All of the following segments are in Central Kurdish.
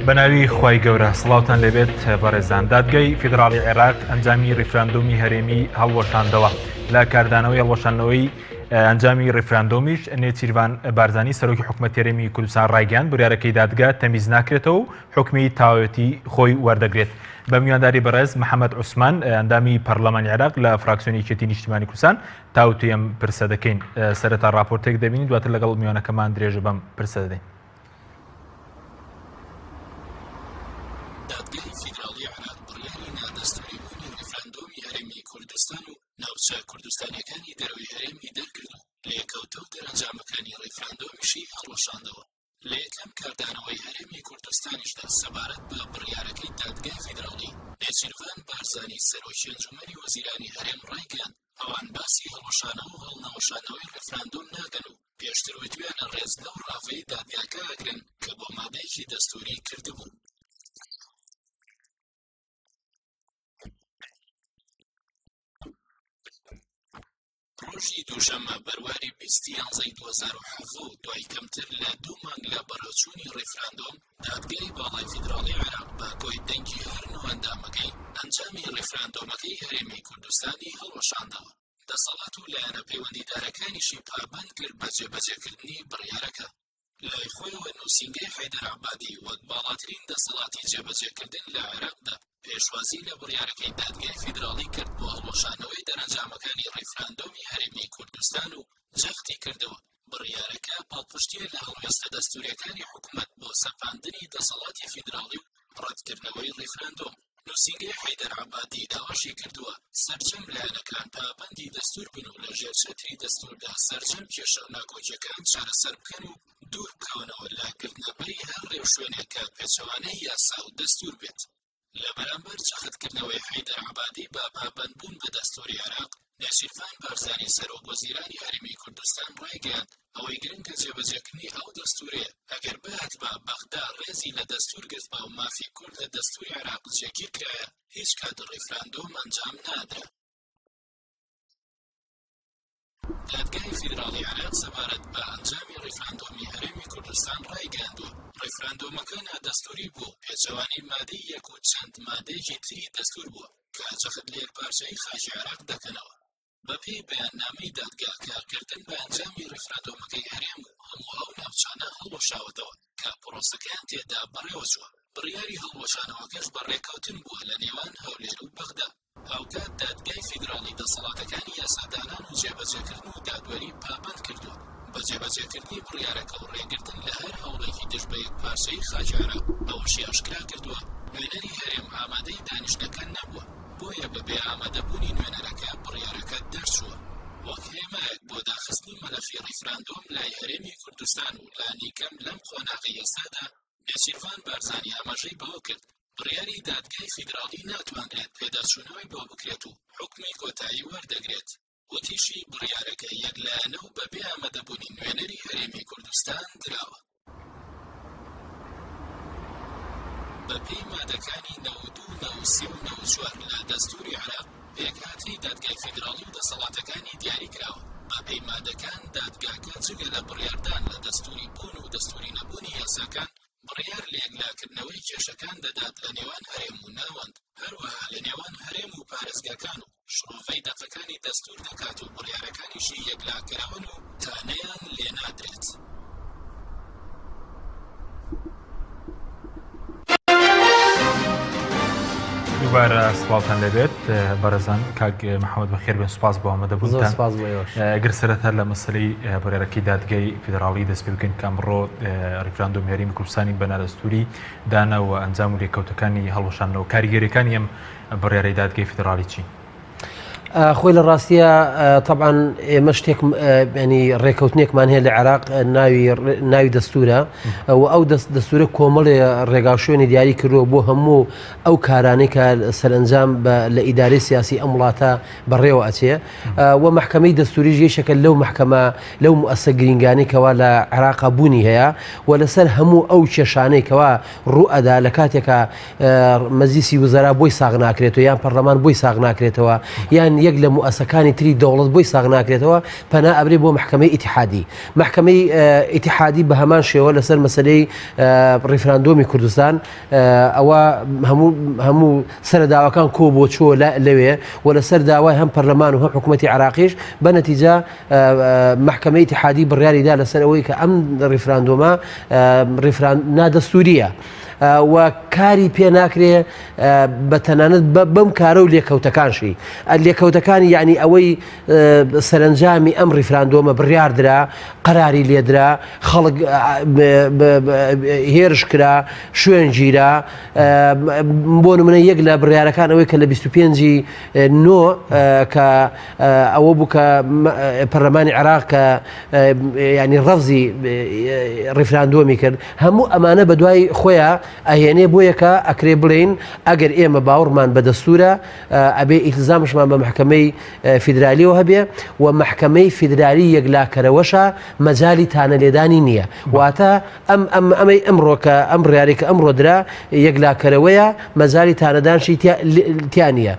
بەناوی خوای گەورە سڵاوتان لێبێت بەڕێزان دادگای فیدراڵی عێراق ئەنجامی ڕیفراندۆمی هەرێمی هەڵوەشاندەوە لە کاردانەوەی هەڵوەشاندنەوەی ئەنجامی ڕیفراندۆمیش نێچیرڤان بارزانی سەرۆکی حکومەت هەرێمی کوردستان ڕایگەیاند بڕیارەکەی دادگا تەمیز ناکرێتەوە و حوکمی تەواوەتی خۆی وەردەگرێت. بە میوانداری بەڕێز محەمەد عوسمان ئەندامی پەرلەمانی عێراق لە فراکسیۆنی یەکێتی نیشتیمانی کوردستان تاوتوێی ئەم پرسە دەکەین. سەرەتا ڕاپۆرتێک دەبینین دواتر لەگەڵ میوانەکەمان درێژە بەم پرسە دەدەین. دادگای فیدراڵی عێراق بڕیاری نادەستووریبوونی ڕیفراندۆمی هەرێمی کوردستان و ناوچە کوردستانییەکانی دەرەوەی هەرێمی دەرکرد و لێکەوتە و دەرەنجامەکانی ڕیفراندۆمیشی هەڵوەشاندەوە. لە یەکەم کاردانەوەی هەرێمی کوردستانیشدا سەبارەت بە بڕیارەکەی دادگای فیدراڵی، نێچیرڤان بارزانی سەرۆکی ئەنجوومەنی وەزیرانی هەرێم ڕایگەیاند، ئەوان باسی هەڵوەشانەوە و هەڵنەوەشاندنەوەی ڕیفراندۆم ناکەن و پێشتر وتویانە ڕێز لەو ڕاڤەی دادگاکە ئەگرن کە بۆ مادەیەکی دەستووری کردبوو. ڕۆژی دووشەممە بەرواری 20 یانزەی 2017 و دوای کەمتر لە دوو مانگ لە بەڕێوچوونی ڕیفراندۆم، دادگای باڵای فیدراڵی عێراق بە کۆی دەنگی هەر نۆ ئەندامەکەی ئەنجامی ڕیفراندۆمەکەی هەرێمی کوردستانی هەڵوەشاندەوە، دەسەڵات و لایەنە پەیوەندیدارەکانیشی پابەند کرد بە جێبەجێکردنی بڕیارەکە. لای خۆیەوە نووسینگەی حەیدەر عەبادی وەک باڵاترین دەسەڵاتی جێبەجێکردن لە عێراقدا پێشوازی لە بڕیارەکەی دادگای فیدراڵی کرد بۆ هەڵوەشانەوەی دەرەنجامەکانی ڕیفراندۆمی هەرێمی کوردستان و جەختی کردەوە بڕیارەکە پاڵپشتییە لە هەڵوێستە دەستوورییەکانی حکومەت بۆ سەپاندنی دەسەڵاتی فیدراڵی و ڕەتکردنەوەی ڕیفراندۆم. نووسینگەی حەیدەر عەبادی داواشی کردووە، سەرجەم لایەنەکان پابەندی دەستوور بن و لەژێر چەتری دەستووردا سەرجەم کێشە و ناکۆکییەکان چارەسەر بکەن و دوور بکەونەوە لە گرتنەبەری هەر ڕێوشوێنێک کە پێچەوانەی یاسا و دەستوور بێت. لە بەرامبەر جەختکردنەوەی حەیدەر عەبادی بە پابەندبوون بە دەستووری عێراق، نێچیرڤان بارزانی سەرۆک وەزیرانی هەرێمی کوردستان ڕایگەیاند، ئەوەی گرنگە جێبەجێکردنی ئەو دەستوورەیە، ئەگەر بهاتبا بەغدا ڕێزی لە دەستوور گرتبا و مافی کورد لە دەستووری عێراق جێگیر کرایە، هیچ کات ڕیفراندۆم ئەنجام نادرا. دادگای فیدراڵی عێراق سەبارەت بە ئەنجامی ڕیفراندۆمی هەرێمی کوردستان ڕایگەیاندووە، ڕیفراندۆمەکە نادەستووری بووە و پێچەوانەی مادەی یەک و چەند مادەیەکی تری دەستوور بووە کە جەخت لە یەکپارچەیی خاکی عێراق دەکەنەوە. بەپێی بەیاننامەی دادگا، کارکردن بە ئەنجامی ڕیفراندۆمەکەی هەرێم و هەموو ئەو ناوچانە هەڵوەشاوەتەوە کە پرۆسەکەیان تێدا بەڕێوەچووە، بڕیاری هەڵوەشانەوەکەش بە ڕێککەوتن بووە لە نێوان هەولێر و بەغدا. هاوکات دادگای فیدراڵی دەسەڵاتەکانی یاسادانان و جێبەجێکردن و دادوەری پابەند کردووە بە جێبەجێکردنی بڕیارەکە و ڕێگرتن لە هەر هەوڵێکی دژ بە یەکپارچەیی خاکی عێراق، ئەوەشی ئاشکرا کردووە، نوێنەری هەرێم ئامادەی دانیشتنەکە نەبووە، بۆیە بەبێ ئامادەبوونی نوێنەرەکە بڕیارەکە دەرچووە. وەک هێمایەک بۆ داخستنی مەلەفی ڕیفراندۆم لای هەرێمی کوردستان و لانیکەم لەم قۆناغەی ئێستادا، نێچیرڤان بارزانی ئاماژەی بەوە کرد، بڕیاری دادگای فیدراڵی ناتوانرێت پێداچوونەوەی بۆ بکرێت و حوکمی کۆتایی وەردەگرێت. وتیشی، بڕیارەکە یەکلایەنە و بەبێ ئامادەبوونی نوێنەری هەرێمی کوردستان دراوە. بەپێی مادەکانی 92 و 93 و 94 لە دەستووری عێراق، پێکهاتەی دادگای فیدراڵی و دەسەڵاتەکانی دیاری کراوە. بەپێی مادەکان، دادگاکە جگە لە بڕیاردان لە دەستووری بوون و دەستووری نەبوونی یاساکان، بڕیار لە یەکلاکردنەوەی کێشەکان دەدات لە نێوان هەرێم و ناوەند، هەروەها لە نێوان هەرێم و پارێزگاکان و شڕۆڤەی دەقەکانی دەستوور دەکات و بڕیارەکانیشی یەکلاکەرەوەن و تانەیان لێنادرێت. دووبارە سڵاوتان لێبێت بەڕێزان کاک محەممەد بەخێر بێن سوپاس بۆ ئامادەبوونتان سپاس بۆ ئێوەش. گەر سەرەتا لە مەسەلەی بڕیارەکەی دادگای فیدراڵی دەست پێ بکەین کە ئەمڕۆ ڕیفراندۆمی هەرێمی کوردستانی بە نادەستووری دانا و ئەنجام و لێکەوتەکانی هەڵوەشاندنەوە کاریگەریەکانی ئەم بڕیارەی دادگای فیدراڵی چین؟ خۆی لە ڕاستیە تەبعەن ئێمە شتێک ینی ڕێکەوتنێکمان هەیە لە عێراق ناوی ناوی دەستورە و ئەو دەست دەستورە کۆمەڵێ ڕێگاوشوێنی دیاری کردووە بۆ هەموو ئەو کارانەی کە سەرنجام لە ئیدارەی سیاسی ئەم وڵاتە بەڕێوە ئەچێ و محکمەی دەستوریش یەکێکە لەو محکمە لەو مؤسسە گرینگانی کەوا لە عێراقا بوونی هەیە و لەسەر هەموو ئەو کێشانەی کەوا ڕووئەدا لە کاتێکا مەجلیسی وزەرا بۆی ساغ ناکرێتەوە یان پەرلەمان بۆی ساغ ناکرێتەوە یان. یەک لە موئەسەکانی تری دەوڵەت بۆی ساغ ناکرێتەوە پەنا ئەبرێ بۆ مەحکەمەی ئیتیحادی. مەحکەمەی ئیتیحادی بە هەمان شێوە لەسەر مەسەلەی ڕیفراندۆمی کوردستان ئەوە هەموو هەموو سەرەداوەکان کۆ بۆ چۆ لەوێ و لەسەر داوای هەم پەرلەمان و هەم حکوومەتی عراقیش بە نەتیجە مەحکەمەی ئیتیحادی بڕیاری دا لەسەر ئەوەی کە ئەم ڕیفراندۆمە ڕیفران نادەستوریە. و کاری پێ ناکرێ بە تەنانەت بەم کارە و لێکەوتەکانشی لێکەوتەکانی یعنی ئەوەی سەرەنجامی ئەم ڕیفراندۆمە بڕیار درا، قەراری لێدرا، خەڵک هێرش کرا، شوێن گیرا، بۆ نمونە یەک لە بڕیارەکان ئەوەی کە لە 25 نۆ کە ئەوە بوو کە پەرلەمانی عێراق کە ینی ڕەفزی ڕیفراندۆمی کرد هەموو ئەمانە بە دوای خۆیان ئەهێنێ بۆ یەکە ئەکرێ بڵێین ئەگەر ئێمە باوەڕمان بە دەستورە ئەبێ ئیلتزامشمان بە مەحکەمەی فیدرالیەوە هەبێ و مەحکەمەی فیدرالی یەکلاکەرەوەشە مەجالی تانە لێدانی نییە واتە ئەم ئەم ئەمەی ئەمڕۆ کە ئەم بڕیارێک کە ئەمڕۆ درا یەکلاکەرەوەیە مەجالی تانەدانشی تیا نییە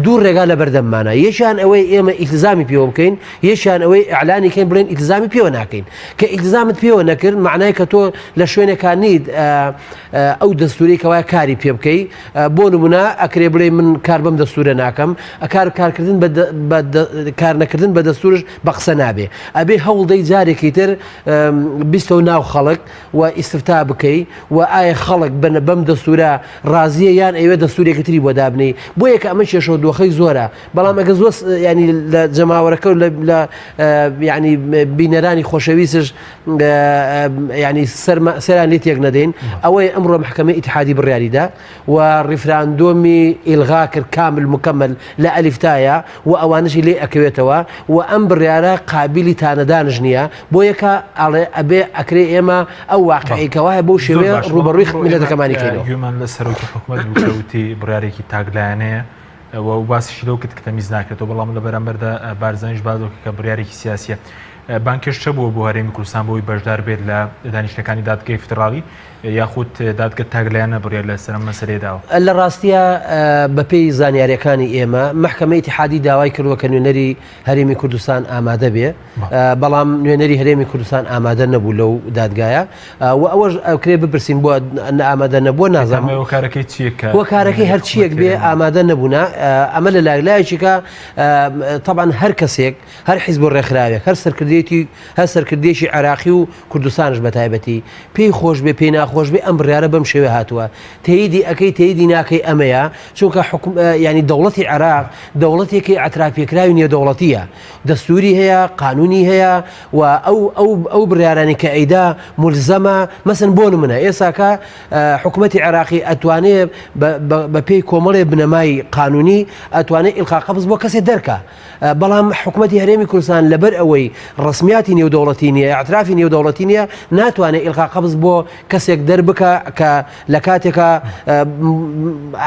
دوو ڕێگا لە بەردەممانە یەکیان ئەوەی ئێمە ئیلتزامی پێوە بکەین یەکیان ئەوەی ئیعلانی کەین بڵێن ئیلتزامی پێوە ناکەین کە ئیلتزامت پێوە نەکرد معنای کە تۆ لە شوێنێکا نیت ئەو دەستوری کەوایە کاری پێ بکەی بۆ نمونە ئەکرێ بڵێ من کار بەم دەستورە ناکەم ئەکار کارکردن بە کارنەکردن بە دەستورش بە قسە نابێ ئەبێ هەوڵدەی جارێکی تر بیستەوە ناو خەڵک و ئیسفتا بکەی و ئایا خەڵک بن بەم دەستورە ڕازیە یان ئەوێ دەستورێکی تری بۆ دابنی بۆ یەکە ئەمە کێشەوە دۆخەی زۆرە بەڵام ئەگە زۆر ینی لە جەماوەرەکە و لە ینی بینەرانی خۆشەویستش ینی سەران لێ تێک نەدەین ئەوەی ئەمڕۆ محکمە ئیتحادی بڕیاریدا و ڕیفراندۆمی ئیلغا کرد کامل مکمل لە ئەلیفتایە و ئەوانشی لێ ئەکەوێتەوە و ئەم بڕیارە قابلی تانەدانش نییە بۆ یەکە ئەڵێ ئەبێ ئەکرێ ئێمە ئەو واقعی کەوایە بۆ شێوەیە ڕوبەڕووی میلەتەکەمانی کەینەوە. گوێمان لە سەرۆکی حکومەت بوو کە وتی بڕیارێکی تاکلایەنەیە و باسیشی لەو کرد کە تەمیز ناکرێتەوە بەڵام لە بەرامبەردا بارزانیش باس لەوە کرد کە بڕیارێکی سیاسیە. بانگهێشت چەبووە بۆ هەرێمی کوردستان بۆی بەشدار بێت لە دانیشتنەکانی دادگەی فیدراڵی یاخود دادگە تاکلایەنە بڕیار لەسەر ئەم مەسەلەیە داوە؟ لە ڕاستیا بەپێی زانیاریەکانی ئێمە مەحکەمەی ئیتیحادی داوای کردووە کە نوێنەری هەرێمی کوردستان ئامادە بێ بەڵام نوێنەری هەرێمی کوردستان ئامادە نەبوو لەو دادگایە و ئەوەش ئەکرێ بپرسین بۆ ئامادە نەبووە نازانم هۆکارەکەی چییە کە هۆکارەکەی هەرچیەک بێ ئامادە نەبوونا ئەمە لە لای لایەکیکە تەبعەن هەر کەسێک هەر حیزب و ڕێکخراوێک هەر سەرکردێتی هەر سەرکردێکی عێراقی و کوردستانش بە تایبەتی پێی خۆش بێ پێی ناخۆش بێ ئەم بڕیارە بەم شێوە هاتووە تەیدی ئەەکەی تەیدی ناکەی ئەمەیە چونکە حکوم ینی دەوڵەتی عێراق دەوڵەتێکی ئەتراپێکراوی نێودەوڵەتیە دەستوری هەیە قانونی هەیە و ئەو ئەو ئەو بڕیارانی کە ئەیدا ملزەمە مەسن بۆ نمونە ئێساکە حکوومەتتی عێراقی ئەتوانێ بە پێی کۆمەڵێ بنەمای قانونی ئەتوانێت ئیلقا قەبز بۆ کەسێ دەرکە بەڵام حکوومەتتی هەرێمی کوردستان لەبەر ئەوەی ڕسمیاتی نێودەوڵەتی نییە اعترافی نێودەوڵەتی نییە ناتوانێت ئیلقا قەبز بۆ کەسێک دەربکە کە لە کاتێکا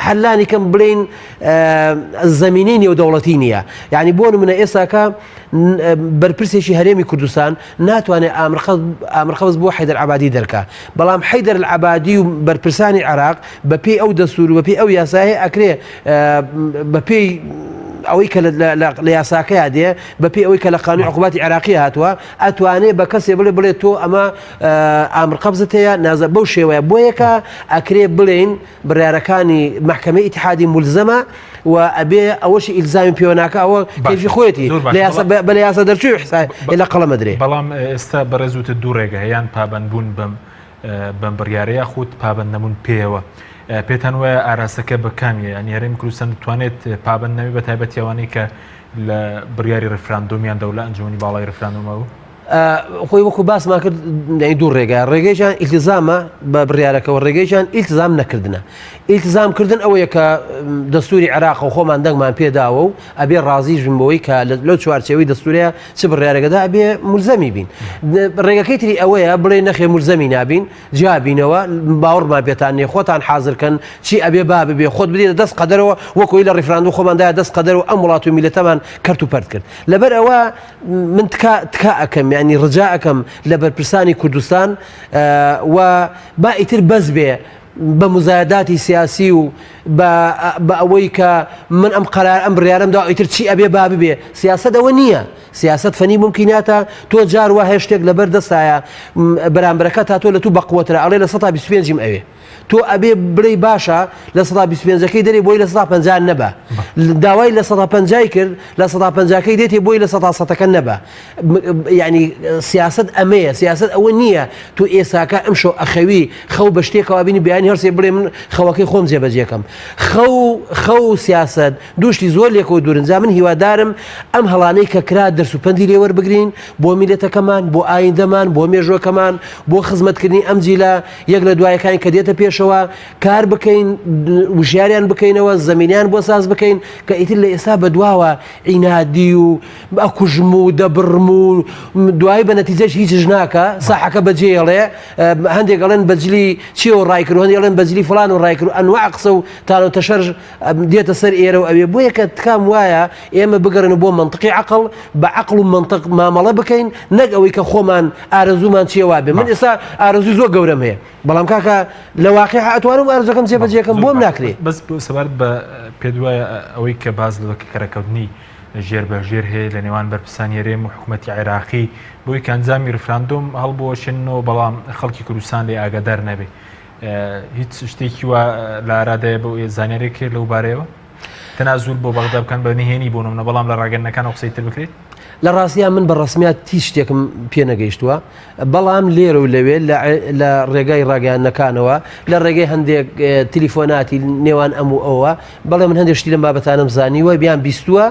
هەلانی کەم بڵین زەمینەی نێودەوڵەتی نییە یعنی بۆ نمونە ئێستاکە بەرپرسێکی هەرێمی کوردستان ناتوانێت ئامرقەوز بۆ حیدەر عبادی دەرکە بەڵام حیدەر عبادی و بەرپرسانی عراق بەپێی ئەو دەستور و بەپێی ئەو یاسایە ئەکرێ بەپێی ئەوەی کە لە یاساکەیا دێ بەپێی ئەوەی کە لە قانونی عقوباتی عراقی هاتووە ئەتوانێ بە کەسێ بڵێ بڵێ تۆ ئەمە ئامر قەبزت هەیە نازە بەو شێوەیە بۆ یەکە ئەکرێ بڵێین بڕیارەکانی مەحکەمەی ئیتحادی مولزەمە و ئەبێ ئەوەشی ئیلزامی پێوە ناکە ئەوە کەیفی خۆیەتی لە یاسا بە لە یاسا دەرچووی حساب لە قەڵەمە درێ. بەڵام ئێستا بەڕێز وتت دوو ڕێگە هەیە یان پابەندبوون بەم بەم بڕیارە یاخود پابەند نەبوون پێیەوە پێتان وایە ئاراستەکە بە کامیە یانی هەرێمی کوردستان دەتوانێت پابەند نەبێت بە تایبەتی ئەوانەی کە لە بڕیاری ڕیفراندۆمیان دا و لە ئەنجومەنی باڵای ڕیفراندۆمە بوو؟ خۆی وەکو باسمان کرد یعنی دوو ڕێگا ڕێگەیان ئیلتزامە بە بڕیارەکەەوە ڕێگەیان ئیلتزام نەکردنە ئیلتزام کردن ئەوەیە کە دەستوری عێراق و خۆمان دەنگمان پێداوە و ئەبێ ڕازیش بین بەوەی کە لەو چوارچێوەی دەستورەیە چ بڕیارەکەدا ئەبێ ملزەمی بین ڕێگەکەی تری ئەوەیە بڵێ نەخێ ملزەمی نابین جیابینەوە باوەڕمان پێتان نیە خۆتان حازرکەن چی ئەبێ با ببێ خۆت بدێتە دەست قەدەرەوە وەکۆی لە ڕیفراندوم خۆماندا دەست قەدەر و ئەم وڵات و میلەتەمان کەرت و پەرت کرد لەبەر ئەوە من تکا تکا ئەکەم یعنی ڕجا ئەکەم لە بەرپرسانی کوردستان و با ئیتر بەس بێ بە مزایداتی سیاسی و بە بە ئەوەی کە من ئەم قەرار ئەم بڕیارەم دا ئیتر چی ئەبێ با ببێ سیاسەت ئەوە نییە سیاسەت فەنی مومکیناتە تۆ جار وا هەیە شتێک لەبەر دەستایە بەرامبەرەکە تا تۆ لە تو بەقوەترە ئەڵێ 25% ئەوێ تۆ ئەبێ بڵێی باشە 25%ەکەی دەرێ بۆی 50% نەبە داوای 50% کرد 50%ەکەی دێتێ بۆی 100%ەکە نەبە یعنی سیاست ئەمەیە سیاست ئەوە نییە تۆ ئێساکە ئەمشەو ئەخەوی خەو بە شتێکەوە بینی بیانی هەرسێ بڵێ من خەوەکەی خۆم جێبەجێکەم خەو خەو سیاست دوو شتی زۆر لێکەوە دوورن جا من هیوادارم ئەم هەڵانەی کە کرا دەرس و پەندی لێ وەربگرین بۆ میلەتەکەمان بۆ ئایندەمان بۆ مێژوەکەمان بۆ خزمەتکردنی ئەم جیلە یەک لە دوایەکانی کە دێتە پێشەوە کار بکەین وشیاریان بکەینەوە زمینیان بۆ ساز بکەین کە ئیتر لە ئێستا بەدواوە عینادی و ئەکوژم و دەبڕم و دوایی بە نەتیجەش هیچش ناکە ساحەکە بەجێڵێ هەندێک ئەڵێن بەجلی چیەوە ڕایکرد هەندێک ئەڵێن بەجلی فلان و ڕایکرد ئەنواع قسە و تانە و تەشەر دێتە سەر ئێرە و ئەوێ بۆیە کە تکام وایە ئێمە بگەڕێن بۆ مەنتقی عەقڵ بە عەقڵ و مەنتق مامەڵە بکەین نەک ئەوەی کە خۆمان ئارەزوومان چیە وابێ من ئێستا ئارەزووی زۆر گەورەم هەیە بەڵام کاکە لە واقع ئەتوانم ئارەزوەکەم جێبەجێکەم بۆم ناکرێ بەس سەبارەت بە پێت وایە ئەوەی کە باس لە کەرەکەوتنی ژێر بە ژێر هەیە لە نێوان بەرپرسانی هەرێم و حکوومەتی عێراقی بۆی کە ئەنجامی ڕفراندۆم هەڵبوەشێنەوە بەڵام خەڵکی کوردستان لێ ئاگادار نەبێ هیچ شتێکی وا لە ئارادایە بۆ زانیارێک هەیە لەو بارەیەوە تەنازول بۆ بەغدا بکەن بە نهێنی بۆ نمونە بەڵام لە ڕاگەندنەکان و قسەی تر بکرێت؟ لە ڕاستیا من بە ڕسمیات هیچ شتێکم پێ نەگەیشتووە بەڵام لێرە و لەوێ لە ڕێگای ڕاگەیاندنەکانەوە لە ڕێگەی هەندێک تلیفۆناتی نێوان ئەم و ئەوە بەڵێ من هەندێک شتی لەم بابەتانم زانیوە بیان بیستووە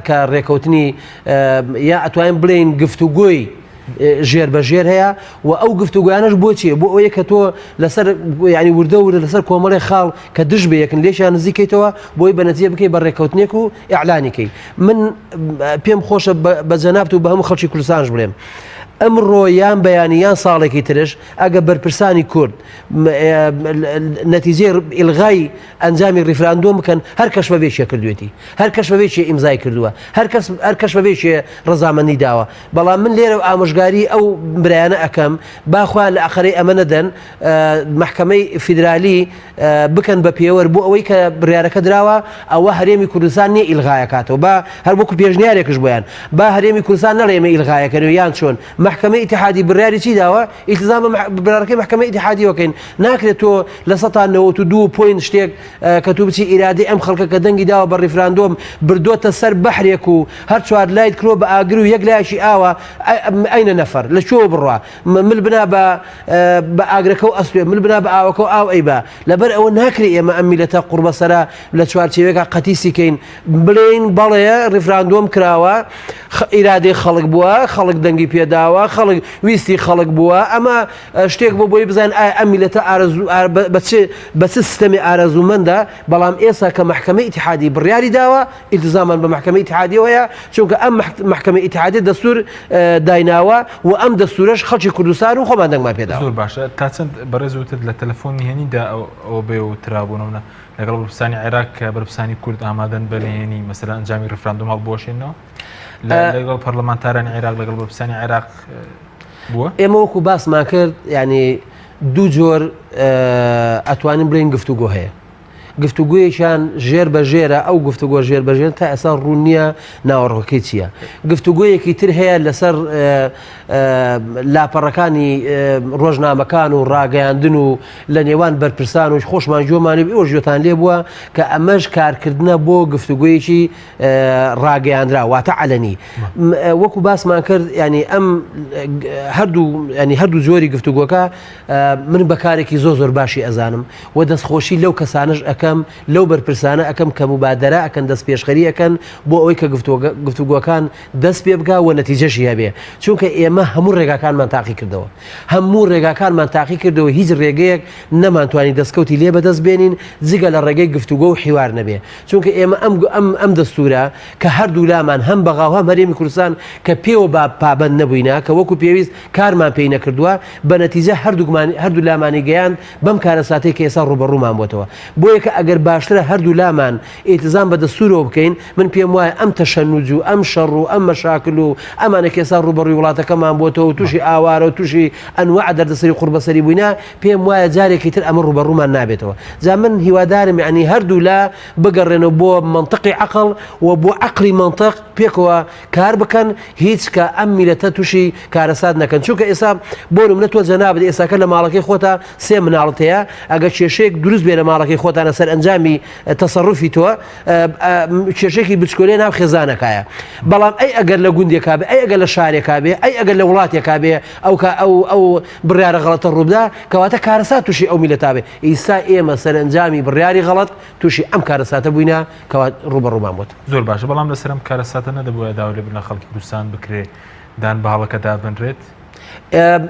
کە ڕێکەوتنی یا ئەتوانین بڵێین گفتوگۆی ژێر بە ژێر هەیە و ئەو گفتوگۆیانەش بۆ چیە بۆ ئەوەیە کە تۆ لەسەر ینی وردە وردە لەسەر کۆمەڵێ خاڵ کە دژ بە یەکن لێشیان نزیکەیتەوە بۆی بە نەتیجە بکەی بە ڕێککەوتنێک و ئیعلانیکەی من پێم خۆشە بە جەنابت و بە هەموو خەڵکی کوردستانش بڵێم ئەمڕۆ یان بەیانی یان ساڵێکی ترش ئەگە بەرپرسانی کورد نەتیجەی ئیلغای ئەنجامی ڕیفراندۆم بکەن هەر کەشفە بێکێ کردوێتی هەر کەشفە بێکێ ئیمزای کردووە هەر کەس هەر کەشفە بێکێ ڕەزامەندی داوە بەڵام من لێرە ئامۆژگاری ئەو برایانە ئەکەم با خۆیان لە ئەقەرەی ئەمە نەدەن مەحکەمەی فیدرالی بکەن بە پێوەر بۆ ئەوەی کە بڕیارەکە دراوە ئەوە هەرێمی کوردستان نییە ئیلغایەکاتەوە با هەر وەکو پێشنیارێکش بۆیان با هەرێمی کوردستان نەڵێ ئێمە ئیلغایەکەنەوە یان چۆن مەحکەمەی ئیتیحادی بڕیاری چی داوە ئیلتزام بە بڕیارەکەی مەحکەمەی ئیتیحادیەوە کەین ناکرێت تۆ لە سەتا 92 point شتێک کە تو بچی ئیرادەی ئەم خەڵکە کە دەنگی داوە بە ڕیفراندۆم بردۆتە سەر بەحرێک و هەر چوار لایت کرۆ بە ئاگر و یەک لایەکی ئاوە ئەینە نەفەر لە کوێوە بڕوا مل بنا بە بە ئاگرەکە و ئەستوێ مل بنا بە ئاوەکە و ئاو ئەیبا لەبەر ئەوە ناکرێ ئێمە ئەم میلەتە قوڕبەسەرە لە چوارچێوەیەکا قەتیسی کەین بڵێین بەڵێ ڕیفراندۆم کراوە ئیرادەی خەڵک بووە خەڵک دەنگی پێداوە خەڵک ویستی خەڵک بووە ئەمە شتێک بۆ بۆی بزانین ئایا ئەم میلەتە ئارەزوو بە چ بە چ سیستەمی ئارەزوومەندە بەڵام ئێستا کە مەحکەمەی ئیتیحادی بڕیاری داوە ئیلتزامان بە مەحکەمەی ئیتیحادیەوە هەیە چونکە ئەم مەحکەمەی ئیتیحادی دەستور دایناوە و ئەم دەستورەش خەڵکی کوردستان و خۆمان دەنگمان پێداوە. زۆر باشە تا چەند بەڕێز وتت لە تەلەفۆن نهێنیدا ئەوە بێ وترا بۆ نمونە لەگەڵ بەرپرسانی عێراق کە بەرپرسانی کورد ئامادەن بە نهێنی مەسەلەن ئەنجامی ڕیفراندۆم هەڵبوەشێنەوە لەگەڵ پەرلەمانتارانی عێراق لەگەڵ بەرپرسانی عێراق بووە؟ ئێمە وەکو باسمان کرد یعنی دوو جۆر ئەتوانین بڵێین گفتوگۆ هەیە گفتوگویەکیان ژێر بە ژێرە ئەو گفتوگۆ ژێر بە ژێر تا ئێستا ڕوون نییە ناوەڕۆکەکەی چییە گفتوگۆیەکی تر هەیە لەسەر لاپەڕەکانی ڕۆژنامەکان و ڕاگەیاندن و لە نێوان بەرپرسان و خۆشمان گوێمانی ئێوە گوێتان لێ بووە کە ئەمەش کارکردنە بۆ گفتوگۆیەکی ڕاگەیاندرا واتە عەلەنی وەکو باسمان کرد ینی ئەم هەردوو ینی هەردوو جۆری گفتوگۆکە من بە کارێکی زۆر زۆر باشی ئەزانم و دەستخۆشی لەو کەسانەش ئەکەم لەو بەرپرسانە ئەکەم کە موبادەرە ئەکەن دەست پێشخەری ئەکەن بۆ ئەوەی کە گفتوگۆکان دەست پێ بگا و نەتیجەشی هەبێ چونکە ئێمە هەموو ڕێگاکانمان تاقی کردەوە هەموو ڕێگاکانمان تاقی کردەوە هیچ ڕێگەیەک نەمانتوانی دەستکەوتی لێ بەدەست بێنین جگە لە ڕێگەی گفتوگۆ و حیوار نەبێ چونکە ئێمە ئەم ئەم ئەم دەستورە کە هەردوو لامان هەم بەغا و هەم هەرێمی کوردستان کە پێوە با پابەند نەبووینە کە وەکو پێویست کارمان پێی نەکردووە بە نەتیجە هەردووکمان هەردوو لامانی گەیاند بەم کارەساتەی کە ئێستا ڕووبەڕوومان بۆتەوە بۆیە کە. کە ئەگەر باشترە هەردوو لامان ئیلتزام بە دەستوورەوە بکەین، من پێم وایە ئەم تەشەنوج و ئەم شەڕ و ئەم مەشاکل و ئەمانە کە ئێستا ڕووبەڕووی وڵاتەکەمان بۆتەوە و تووشی ئاوارە و تووشی ئەنواع دەردەسەری و قوڕبەسەری بووینە، پێم وایە جارێکی تر ئەمە ڕووبەڕوومان نابێتەوە. جا من هیوادارم یەعنی هەردوو لا بگەڕێنەوە بۆ مەنتقی عەقڵ و بۆ عەقڵی مەنتق پێکەوە کار بکەن هیچ کە ئەم میلەتە تووشی کارەسات نەکەن چونکە ئێستا بۆ نمونە تۆ جەنابت ئێستاکە لە ماڵەکەی خۆتا سێ مناڵت هەیە ئەگەر کێشەیەک دروست بێ لە ماڵەکەی خۆتانە سەرئەنجامی تەسەڕوفی تۆ کێشەیەکی بچکۆلەی ناو خێزانەکایە بەڵام ئەی ئەگەر لە گوندێکا بێ ئەی ئەگەر لە شارێکا بێ ئەی ئەگەر لە وڵاتێکا بێ ئەو کە ئەو ئەو بڕیارە غەڵەتە ڕووبدا کەواتە کارەسات تووشی ئەو میلەتا بێ ئیستا ئێمە سەرئەنجامی بڕیاری غەڵەت تووشی ئەم کارەساتە بووینە کەوا ڕووبەڕوومان بۆتە. زۆر باشە بەڵام لەسەر ئەم کارەساتە نەدەبوایە داوای لێبوردن لە خەڵکی کوردستان بکرێ دان بە هەڵەکەدا بنرێت؟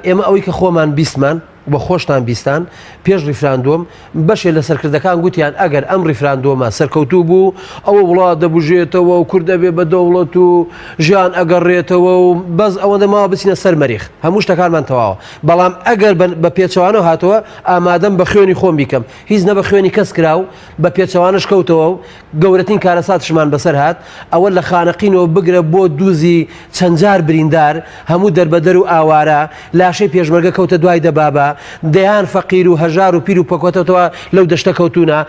ئێمە ئەوەی کە خۆمان بیستمان و خۆشتان بیستان پێش ڕیفراندۆم بەشێ لە سەرکردەکان گوتیان ئەگەر ئەم ڕیفراندۆمە سەرکەوتوو بوو ئەوە وڵات دەبوژێتەوە و کورد ئەبێ بە دەوڵەت و ژیان ئەگەڕێتەوە و بەس ئەوەندە ماوە بچینە سەر مەریخ هەموو شتەکانمان تەواوە بەڵام ئەگەر بە پێچەوانەوە هاتەوە ئامادەم بە خوێنی خۆم بیکەم هیچ نە بە خوێنی کەس کرا و بە پێچەوانەش کەوتەوە و گەورەترین کارەساتشمان بەسەر هات، ئەوە لە خانەقینەوە بگرە بۆ دووزی چەند جار بریندار، هەموو دەربەدەر و ئاوارە، لاشەی پێشمەرگە کەوتە دوای دەبابە، دەیان فەقیر و هەژار و پیر و پەکوەتەوە لەو دەشتە کەوتوونە،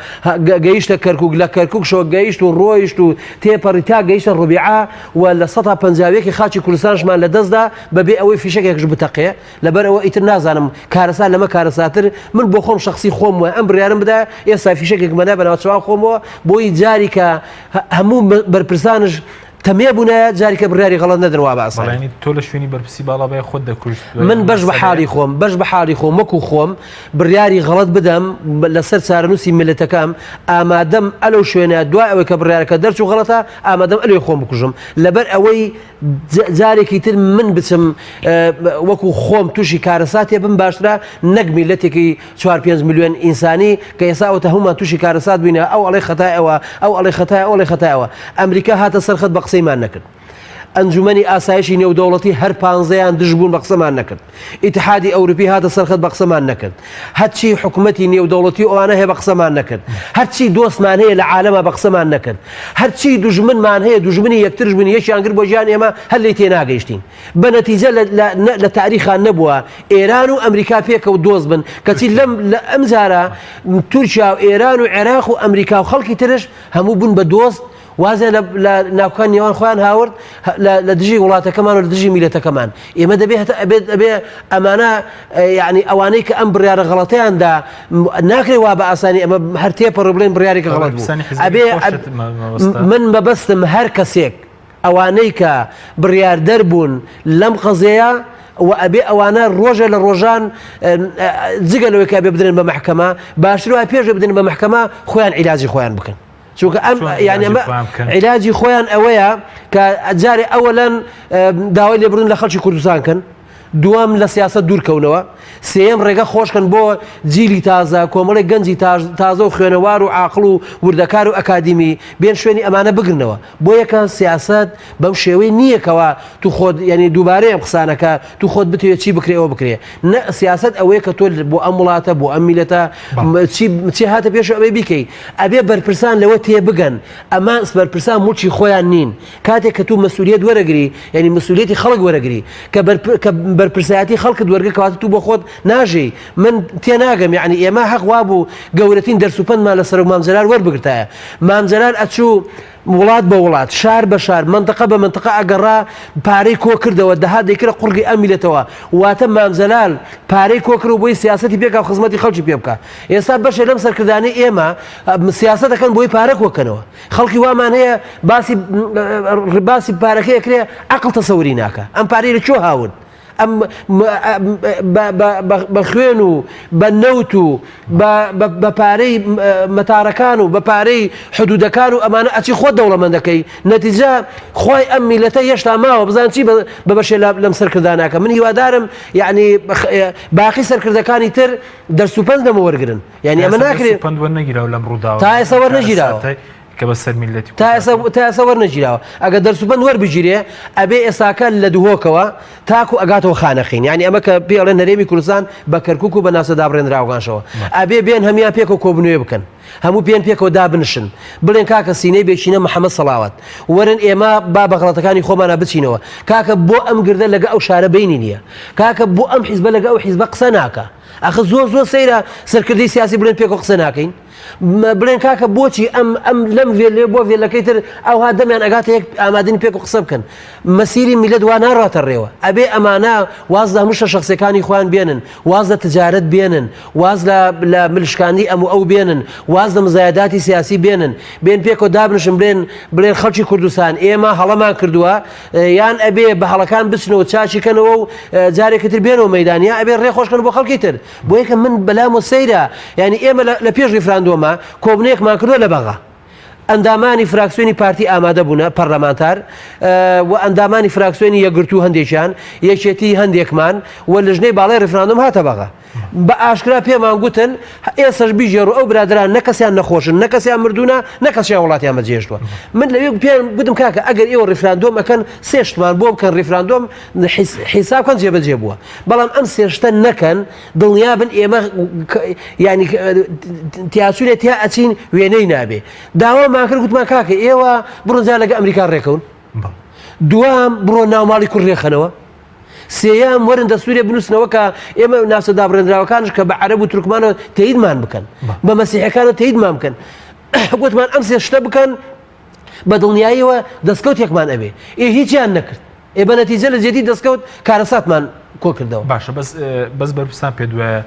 گەیشتە کەرکوک، لە کەرکوکشەوە گەیشت و ڕۆیشت و تێپەڕی تا گەیشتە ڕوبیعە و 51% ی خاکی کوردستانشمان لەدەستدا بەبێ ئەوەی فیشەکێکش بتەقێ. لەبەر ئەوە ئیتر نازانم کارەسات لەمە کارەساتر من بۆ خۆم شخصی خۆم وایە ئەم بڕیارم بدا ئێستا فیشەکێک مەنا بە ناوچەوان خۆمەوە بۆی جاری کە هەموو بەرپرسانش تەمێ بوونە جاری کە بڕیاری غەڵەت نەدەن وا بە ئاسانی. بەڵێ تۆ لە شوێنی بەرپرسی باڵا بای خۆت دەکوشت دوای من بەش بە حاڵی خۆم بەش بە حاڵی خۆم وەکو خۆم بڕیاری غەڵەت بدەم لەسەر چارەنووسی میللەتەکەم ئامادەم ئەلەو شوێنە دوای ئەوەی کە بڕیارەکە دەرچوو غەڵەتە ئامادەم ئەلێ خۆم بکوژم لەبەر ئەوەی جارێکی تر من بچم وەکو خۆم تووشی کارەساتێ بم باشترە نەک میلەتێکی 4 5 میلیۆن ئینسانی کە ئێستا ئەوتە هەمومان تووشی کارەسات بووینە ئەو ئەڵێ خەتای ئەوە ئەو ئەڵێ خەتای ئەو ئەڵێ خەتای ئەوە ئەمریکا هاتە سەرخەت بە قسەیمان نەکرد ئەنجومەنی ئاسایشی نێودەوڵەتی هەر پانزەیان دژ بوون بە قسەمان نەکرد ئیتحادی ئەوروپی هاتە سەرخەت بە قسەمان نەکرد هەرچی حکومەتی نێودەوڵەتی ئەوانە هەیە بە قسەمان نەکرد هەرچی دۆستمان هەیە لە عالەما بە قسەمان نەکرد هەرچی دوژمنمان هەیە دوژمنی یەکترش بوون یەکیان گرت بۆ ژیان ئێمە هەر لێی تێناگەیشتین بە نەتیجە لە تاریخان نەبووە ئێران و ئەمریکا پێکەوە دۆست بن کەچی لەم لە ئەم جارە تورکیا و ئێران و عێراق و ئەمریکا و خەڵکی ترش هەموو بوون بە دۆست وازیان لە ناوکان نێوان خۆیان هاورد لە دژی وڵاتەکەمان و لە دژی میلەتەکەمان ئێمە دەبێ هەتا ئەبێت ئەبێ ئەمانە یعنی ئەوانەی کە ئەم بڕیارە غەڵەتیان دا ناکرێ وا بە ئاسانی ئەمە هەر تێپەڕ بڵێن بڕیارێکی غەڵەت بوو ئەبێ من مەبەستم هەر کەسێک ئەوانەی کە بڕیاردەر بوون لەم قەزیەیە و ئەبێ ئەوانە ڕۆژێ لە ڕۆژان جگە لەوەی کە ئەبێ بدرێن بە مەحکەمە باشتر وایە پێش بدرێن بە مەحکەمە خۆیان عیلاجی خۆیان بکەن چونکە ئەم یانی ئەمە عیلاجی خۆیان ئەوەیە کە جارێ ئەوەلەن داوای لێبوردن لە خەڵکی کوردستان کەن دووەم لە سیاست دوورکەونەوە سێم ڕێگە خۆشکەن بۆ جیلی تازە کۆمەڵێک گەنجی تازە و خوێنەوار و عاقڵ و وردەکار و ئەکادیمی بێن شوێنی ئەمانە بگرنەوە بۆ یەکە سیاست بەم شێوەی نییە کەوا تو خۆت یعنی دووبارەی ئەم قسانەکە تو خۆت بتەوێت چی بکرێ ئەوە بکرێ نە سیاست ئەوەیە کە تۆ بۆ ئەم وڵاتە بۆ ئەم میلەتە چی چی هاتە پێش ئەوەی بیکەی ئەبێ بەرپرسان لەوە تێبگەن ئەمە بەرپرسان موڵکی خۆیان نین کاتێک کە تو مەسئولیت وەرەگری یعنی مەسئولیەتی خەڵک وەرەگری کە کە بەرپرسایەتی خەڵکت وەرگە کەواتە تو بۆ خۆت ناژی من تێناگەم یعنی ئێمە حەق وابوو گەورەترین دەرس و پەندمان لە سەرۆک مام جەلال وەربگرتایە مام جەلال ئەچوو وڵات بە وڵات، شار بە شار، مەنتقە بە مەنتقە ئەگەڕا پارەی کۆ کردەوە، دەهات دەیکردە قوڕگی ئەم میللەتەوە. واتە مام جەلال پارەی کۆ کردەوە بۆی سیاسەتی پێ کا و خزمەتی خەڵکی پێ بکا. ئێستا بەشێ لەم سەرکردانەی ئێمە سیاسەت ئەکەن بۆی پارە کۆ کەنەوە. خەڵکی وامان هەیە باسی باسی پارەکەی ئەکرێ عەقڵ تەسەوری ناکا. ئەم پارەی لە کوێ هاورد؟ ئەم بە خوێن و بە نەوت و بە پارەی مەتارەکان و بە پارەی حدودەکان و ئەمانە ئەچی خۆت دەوڵەمەندەکەی نەتیجە خی ئەم میلەتە هێشتا ماوە بزان چی بە بەشێ لەم سەرکرداناکە من هیوادارم یعنی باقی سەرکردەکانی تر دەرس و پەند لەمە وەرگن یعنی ئەمە ناکرێت پەند وەرنەگیراوە لەم ڕووداوە تا ئێستا وەرنەگیراوە. کە بەسەر میللەتی تا ئێستا تا ئێستا وەرنەگیراوە ئەگەر دەرس و بەند وەربگیرێ ئەبێ ئێستاکە لە دهۆکەوە تاکو ئەگاتەوە خانەقین یعنی ئەمە کە پێ ئەڵێن هەرێمی کوردستان بە کەرکوک و بە ناوچە دابڕێنراوەکانشەوە ئەبێ بێن هەموان پێکەوە کۆبنوێ بکەن هەموو پێن پێکەوە دابنشن بڵێن کاکە سینەی بێچینە محەممەد سەڵاوات وەرن ئێمە با بە غڵەتەکانی خۆمانە بچینەوە کاکە بۆ ئەم گردە لەگە ئەو شارە بینی نییە کاکە بۆ ئەم حیزبە لەگە ئەو حیزبە قسە ناکە ئەخە زۆر زۆر سەیرە سەرکردەی سیاسی بڵێن پێکەوە قسە ناکەین بڵێن کاکە بۆچی ئەم ئەم لەم ڤێلێ بۆ ڤێلەکەی تر ئەوها دەمیان ئەگاتە یەک ئامادەنی پێک و قسە بکەن مەسیری میلەت وا ناڕاتە ڕێوە ئەبێ ئەمانە واز لە هەموو شە شخصەکانی خۆیان بێنن واز لە تجارت بێنن واز لە لە ملشکانی ئەم و ئەو بێنن واز لە مزایداتی سیاسی بێنن بێن پێکەوە دابنشن بڵێن بڵێن خەڵکی کوردستان ئێمە هەڵەمان کردووە یان ئەبێ بە هەڵەکان بچنەوە چاچی کەنەوە و جارێکی تر بێنەوە مەدان یا ئەبێ ڕێ خۆشکەن بۆ خەڵکی تر بۆ یەکە من بەلام و سەیرە یعنی ئێمە لە پێش ڕیفراندۆمە کۆبنەیەکمان کردووە لە بەغا ئەندامانی فراکسیۆنی پارتی ئامادە بوونە پەرلەمانتار و ئەندامانی فراکسیۆنی یەکگرتوو هەندێکیان یەکێتی هەندێکمان و لژنەی باڵای ڕیفراندۆم هاتە بەغا بە ئاشکرا پێمان گوتن ئێسش بیژێڕ و ئەو برادران نە کەسیان نەخۆشن نە کەسیان مردوونە نە کەسیان وڵاتیان بەجێشتووە من لەوێ پێیان گوتم کاکە ئەگەر ئێوە ڕیفراندۆم ئەکەن سێشتمان بۆ بکەن ڕیفراندۆم حیساب کەن جێبەجێ بووە بەڵام ئەم سێ شتە نەکەن دڵنیابن ئێمە ینی تیاچوونێ تیا ئەچین وێنەی نابێ داوامان کرد گوتمان کاکە ئێوە بڕۆن جا لەگە ئەمریکا ڕێکەون دوام بڕۆ ناوماڵی کوڕ ڕێخەنەوە سێیان وەرن دەستورێ بنووسنەوە کە ئێمە ناسە دابڕێنراوەکانش کە بە عەرەب و تورکمانەوە تەیدمان بکەن بە مەسیحەکانە تەیدمان بکەن گوتمان ئەم سێ شتە بکەن بە دڵنیاییەوە دەستکەوتێکمان ئەبێ ئێ هیچیان نەکرد ئێ بە نەتیجە لە جێدی دەستکەوت کارەساتمان کۆکردەوە. باشە بەس بەس بەرپرسان پێت وایە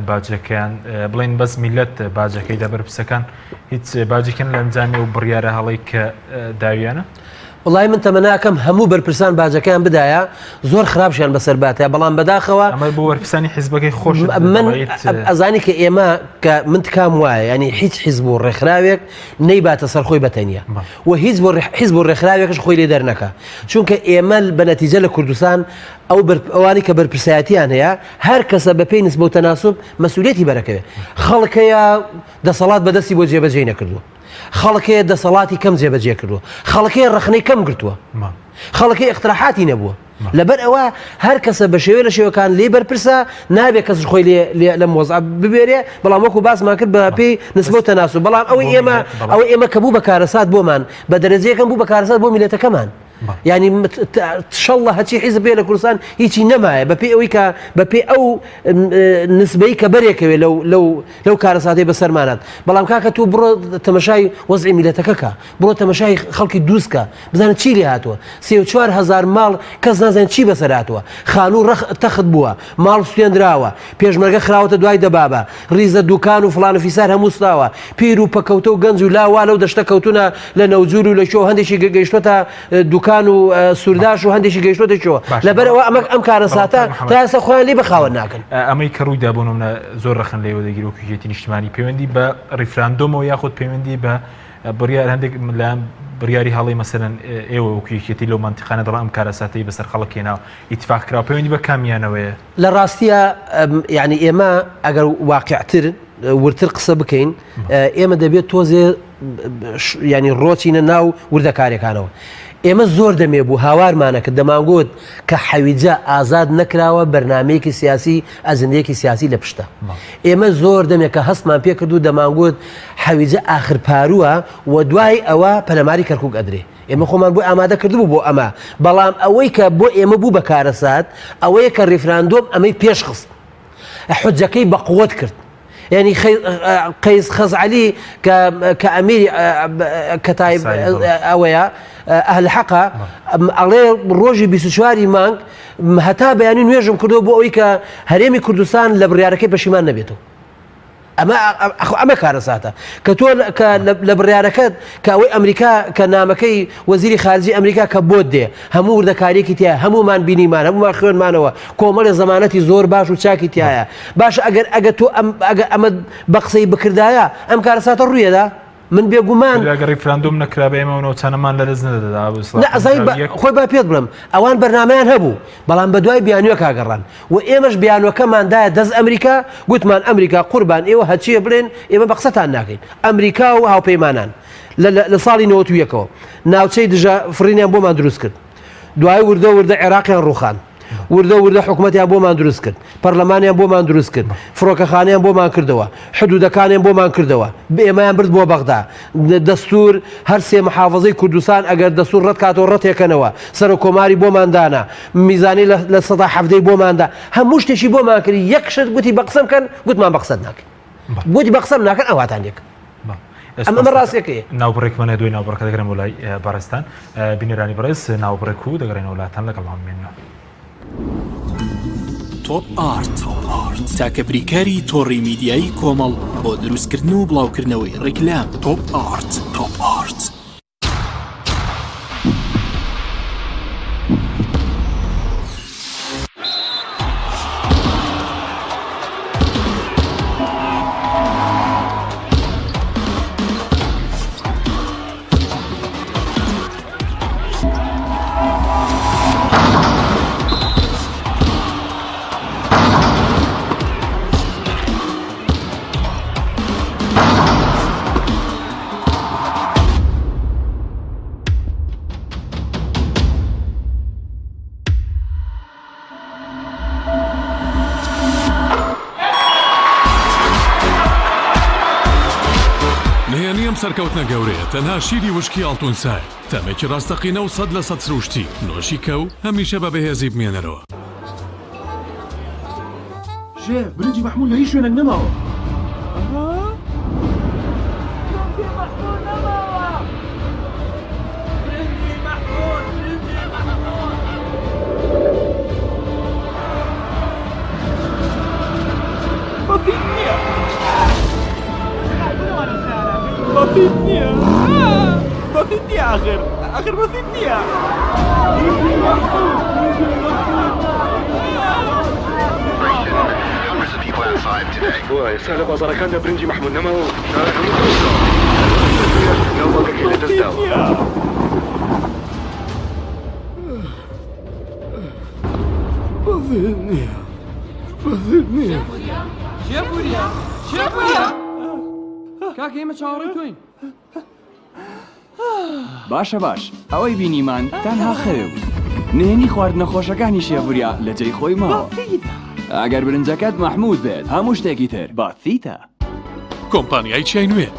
باجەکەیان بڵێن بەس میلەت باجەکەی دا بەرپرسەکان هیچ باجێکیان لە ئەنجامی ئەو بڕیارە هەڵەی کە داویانە؟ وڵی من تەمەناکەم هەموو بەرپرسان باجەکەیان بدایە زۆر خراپشیان بەسەر باتە بەڵام بەداخەوە ئەمە بۆ بەرپرسانی حیزبەکەی خۆش من ئەزانی کە ئێمە کە من تکام وایە ینی هیچ حیزب و ڕێکخراوێک نەیباتە سەر خۆی بەتەنیا و هیچ بۆ حیزب و ڕێکخراوێکش خۆی لێ دەرنەکا چونکە ئێمە بە نەتیجە لە کوردستان ئەو ئەوانی کە بەرپرسایەتیان هەیە هەر کەسە بە پێی نسبە و تەناسب مەسئولیەتی بەرەکەوێ خەڵک هەیە دەسەڵات بەدەستی بۆ جێبەجێ نەکردووە خەڵک هەیە دەسەڵاتی کەم جێبەجێ کردووە خەڵک هەیە ڕەخنەی کەم گرتووە خەڵک هەیە اقتراحاتی نەبووە لەبەر ئەوە هەر کەسە بە شێوەیە لە شێوەکان لێی بەرپرسە نابێ کەس خۆی لێ لەم وەزع ببێرێ بەڵام وەکو باسمان کرد بە پێی نسبە و تەناسب بەڵام ئەوەی ئێمە ئەوەی ئێمە کە بوو بە کارەسات بۆمان بە دەرەجەیەکەم بوو بە کارەسات بۆ میلەتەکەمان یعنی شەڵە هەچی حیزب بێ لە کوردستان هیچی نەمایە بە پێی ئەوەی کە بە پێی ئەو نسبەی کە بەرێکەوێ لەو لەو لەو کارەساتەی بەسەرمانات بەڵام کاکە تۆ بڕۆ تەمەشای وەزعی میلەتەکە کە بڕۆ تەمەشای خەڵکی دووزکە بزانە چی لێ هاتووە 34 هزار ماڵ کەس نازانێت چی بەسەر هاتووە خانوو ڕەخ تەخت بووە ماڵ سوێندراوە پێشمەرگە خراوەتە دوای دەبابە ڕیزە دوکان و فڵان و فیسار هەموو سوتاوە پیر و پەکەوتە و گەنج و لاوا لەو دەشتە کەوتونە لە نەوجول و لە کوێ هەندێکی گەیشتۆتە دوکان و سورداش و هەندێکی گەیشتۆتە کوێ لەبەرئەوە ئەمە ئەم کارەساتە تا ئێستا خۆیان لێ بەخاوەن ناکەن. ئەمەی کە ڕوویدا بۆ نمونە زۆر ڕەخنە لێوە دەگیرێ وەکو یەکێتی نیشتمانی پەیوەندی بە ڕیفراندۆمەوە یاخود پەیوەندی بە بڕیار هەندێک لایەن بڕیاری هەڵەی مەسەلەن ئێوە وەکو یەکێتی لەو مەنتیقانە دەڵێن ئەم کارەساتەی بەسەر خەڵک هێناوە ئیتفاق کراوە پەیوەندی بە کامیانەوەیە؟ لە ڕاستیا یعنی ئێمە ئەگەر واقعتر وردتر قسە بکەین ئێمە دەبێت تۆزێ ینی ڕۆچینە ناو وردەکارەکانەوە ئێمە زۆر دەمێ بوو هاوارمانە کە دەمانگوت کە حەویجە ئازاد نەکراوە بەرنمەیەکی سیاسی ئەزندەیەکی سیاسی لە پشتە ئێمە زۆر دەمێک کە هەستمان پێکرد و دەمانگوت حەویجە ئاخر پارووە و دوای ئەوە پەلەماری کەرکک ئەدرێ ئێمە خۆمان بۆی ئامادە کردبوو بۆ ئەمە، بەڵام ئەوەی کە بۆ ئێمە بوو بە کارەسات ئەوەیە کە ڕیفراندۆم ئەمەی پێشخست، حوجەکەی بە قوت کرد. یعنی قەیس خەزعەلی کە کە ئەمیری کەتایب ئەوەیە ئەهل حەقە ئەڵێ ڕۆژی 24 مانگ هەتا بەیانی نوێژم کردو بۆ ئەوەی کە هەرێمی کوردستان لە بڕیارەکەی پەشیمان نەبێتەوە. ئەمە ئەخۆ ئەمە کارەساتە کە تۆ کە لە بڕیارەکەت کە ئەوەی ئەمریکا کە نامەکەی وەزیری خارجی ئەمریکا کە بۆت دێ هەموو وردەکاریەکی تیا هەمومان بینیمان هەمومان خوێنمانەوە کۆمەڵی زەمانەتی زۆر باش و چاکی تایە باش ئەگەر ئەگە تۆ ئەم ئەگە ئەمە بە قسەی بکردایە ئەم کارەساتە ڕوویەدا من بێگومان ئەگەر ڕیفراندۆم نەکرابا ئێمە ئەو ناوچانەمان لەدەست نەدەدا. نا ئەزانی با خۆی با پێت بڵێم ئەوان بەرنامەیان هەبوو بەڵام بە دوای بیانووێکا گەڕان و ئێمەش بیانووەکەمان دایە دەست ئەمریکا گوتمان ئەمریکا قوربان ئێوە هەرچییە بڵێن ئێمە بە قسەتان ناکەین ئەمریکا و هاوپەیمانان. لە ساڵی 91ەوە ناوچەی دژە فڕینیان بۆمان دروست کرد دوای وردە وردە عێراقیان ڕوخان وردە وردە حکوومەتیان بۆمان دروست کرد پەرلەمانیان بۆمان دروست کرد فڕۆکەخانیان بۆمان کردەوە حدودەکانیان بۆمان کردەوە ئێمەیان برد بۆ بەغدا دەستور هەرسێ محافظەی کوردستان ئەگەر دەستور ڕەت کاتەوە ڕەتێکەنەوە سەرۆک کۆماری بۆمان دانا میزانی لە سەدا حەفتەی بۆماندا هەموو شتێکی بۆمان کرد یەک شت گوتی بە قسەم کەن گوتمان بە قسەت ناکەین گوتی بە قسەم ناکەن ئەواتان لێکن ئەمە ئەمە ڕاستەکەی ناوبڕێکمان هەیە دوای ناوبڕەکە دەگەڕێن بۆ لای بەڕێزتان بینەرانی بەڕێز ناوبڕێک و دەگەڕێنەوە لاتان لەگەڵمان بمێننەوە. تۆپ ئارت تاکە بریکاری تۆڕی میدیایی کۆمەڵ بۆ دروستکردن و بڵاوکردنەوەی ڕیکلام. تۆپ ئارت. تۆپ ئارت. نهێنی ئەم سەرکەوتنە گەورەیە تەنها شیری وشکی ئاڵتون سایە، تامێکی ڕاستەقینە و 100% سروشتی، نۆشی کە و هەمیشە بە بەهێزی بمێنەرەوە. شێف برنجی مەحمول لە هیچ شوێنێک نەماوە. بۆ ئێستا لە بازاڕەکاندا برنجی مەحمود نەماوە و شارە هەموو فرۆشراوە. هەروەها ناوبانگەکەی لەدەست داوە. کاکە ئێمە چاوەڕێی تۆین. باشە باش ئەوەی بینیمان تەنها خەوێ بوو نهێنی خواردنە خۆشەکانی شێڤوریا لە جێی خۆی ماوە ئەگەر برنجەکەت مەحمود بێت هەموو شتێکی تر بەسیتە. کۆمپانیای چیای نوێ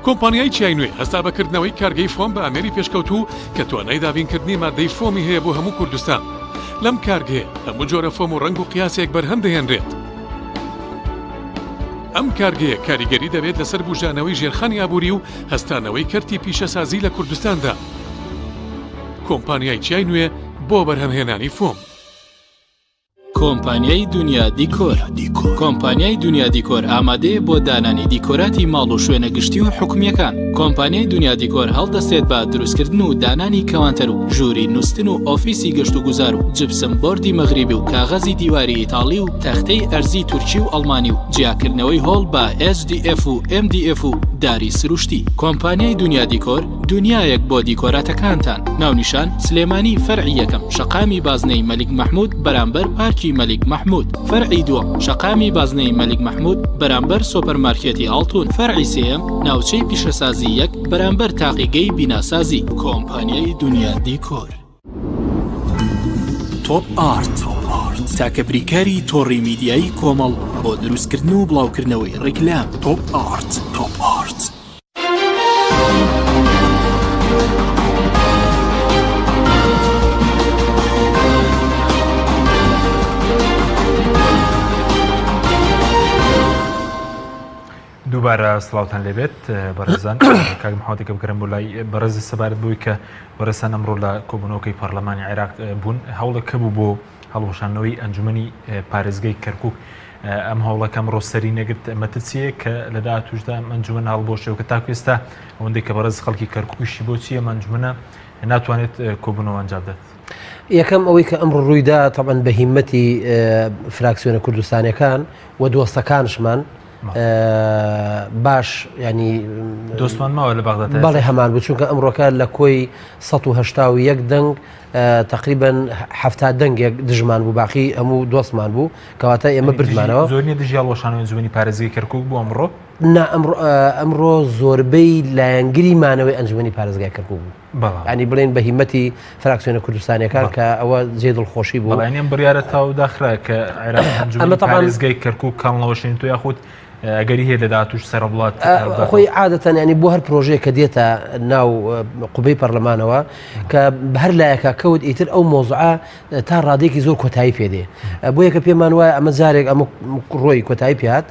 کۆمپانیای چیای نوێ هەستا بە کردنەوەی کارگەی فۆم بە ئامێری پێشکەوتوو کە توانای دابینکردنی مادەی فۆمی هەیە بۆ هەموو کوردستان لەم کارگەیە هەموو جۆرە فۆم و ڕەنگ و قیاسێک بەرهەم دەهێنرێت. ئەم کارگەیە کاریگەری دەبێت لەسەر بوژانەوەی ژێرخانی ئابووری و هەستانەوەی کەرتی پیشەسازی لە کوردستاندا. کۆمپانیای چیای نوێ بۆ بەرهەمهێنانی فۆم. کۆمپانیای دونیا دیکۆر کۆمپانیای دونیا دیکۆر ئامادەیە بۆ دانانی دیکۆراتی ماڵ و شوێنە گشتی و حکومییەکان. کۆمپانیای دونیا دیکۆر هەڵدەستێت بە دروستکردن و دانانی کەوانتەر و ژووری نوستن و ئۆفیسی گەشتوگوزار و جپسم بۆردی مەغریبی و کاغەزی دیواری ئیتاڵی و تەختەی ئەرزی تورکی و ئەڵمانی و جیاکردنەوەی هۆڵ بە HDF و MDF و داری سروشتی. کۆمپانیای دونیا دیکۆر، دونیایەک بۆ دیکۆراتەکانتان. ناونیشان، سلێمانی فەرعی یەکەم، شەقامی بازنەی مەلیک مەحمود بەرامبەر پارکی مەلیک مەحمود. فەرعی دووەم، شەقامی بازنەی مەلیک مەحمود بەرامبەر سۆپەرمارکێتی ئاڵتون. فەرعی سێیەم، ناوچەی پیشەسازی یەک بەرامبەر تاقیگەی بیناسازی. کۆمپانیای دونیا دیکۆر. تۆپ ئارت تاکە بریکاری تۆڕی میدیایی کۆمەڵ بۆ دروستکردن و بڵاوکردنەوەی ڕیکلام. تۆپ ئارت. تۆپ ئارت. دووبارە سڵاوتان لێبێت بەڕێزان کاک محەممەدەکە بکەم بۆ لای بەڕێز سەبارەت بووی کە بەڕێزان ئەمڕۆ لە کۆبوونەوەکەی پەرلەمانی عێراق بوون هەوڵێک هەبوو بۆ هەڵوەشاندنەوەی ئەنجومەنی پارێزگای کەرکک ئەم هەوڵەکە ئەمڕۆ سەری نەگرت مەترسیە کە لە داهاتووشدا ئەم ئەنجومەن هەڵبۆشێ کە تاکو ئێستا ئەوەندەی کە بەڕێز خەڵکی کەرکوکیشی بۆچی ئەم ئەنجومەنە ناتوانێت کۆبوونەوە ئەنجام بدات. یەکەم ئەوەی کە ئەمڕۆ ڕوویدا تەبعەن بە هیمەتی فراکسیۆنە کوردستانەکان و دۆستەکانشمان باش ینی دۆستمان ماوە لە بەغدا بەڵێ هەمان بوو چونکە ئەمڕۆکە لە کۆی 1970 دەنگ تقریبن هەفتا دەنگێک دژمان بوو باقی هەموو دۆستمان بوو کەواتە ئێمە بردمانەوە. زۆر نیە دژی هەڵوەشانەوەی ئەنجومەنی پارێزگای کەرکوک بوو ئەمڕۆ؟ نا ئەمڕۆ زۆربەی لایەنگری مانەوەی ئەنجومەنی پارێزگای کەرکوک بوو. ینی بڵێن بە هیمەتی فراکسیۆنە کوردستانیەکان کە ئەوە جێ دڵخۆشی بوو. بەڵێ ئەم بڕیارە تاو داخرا کە عێراق ئەنجومەنی پارێزگای کەرکوک کاڵنەوەشێنێت و یاخود ئەگەری هەیە لە داهاتووش سەرەوڵات خۆی عادەتەن ینی بۆ هەر پرۆژەیە کە دێتە ناو قوبەی پەرلەمانەوە کە هەر لایەکە کەوت ئیتر ئەو مۆزعە تا ڕادێکی زۆر کۆتایی پێدێ بۆیە کە پێمان وایە ئەمە جارێک ئەمە ڕۆی کۆتایی پێات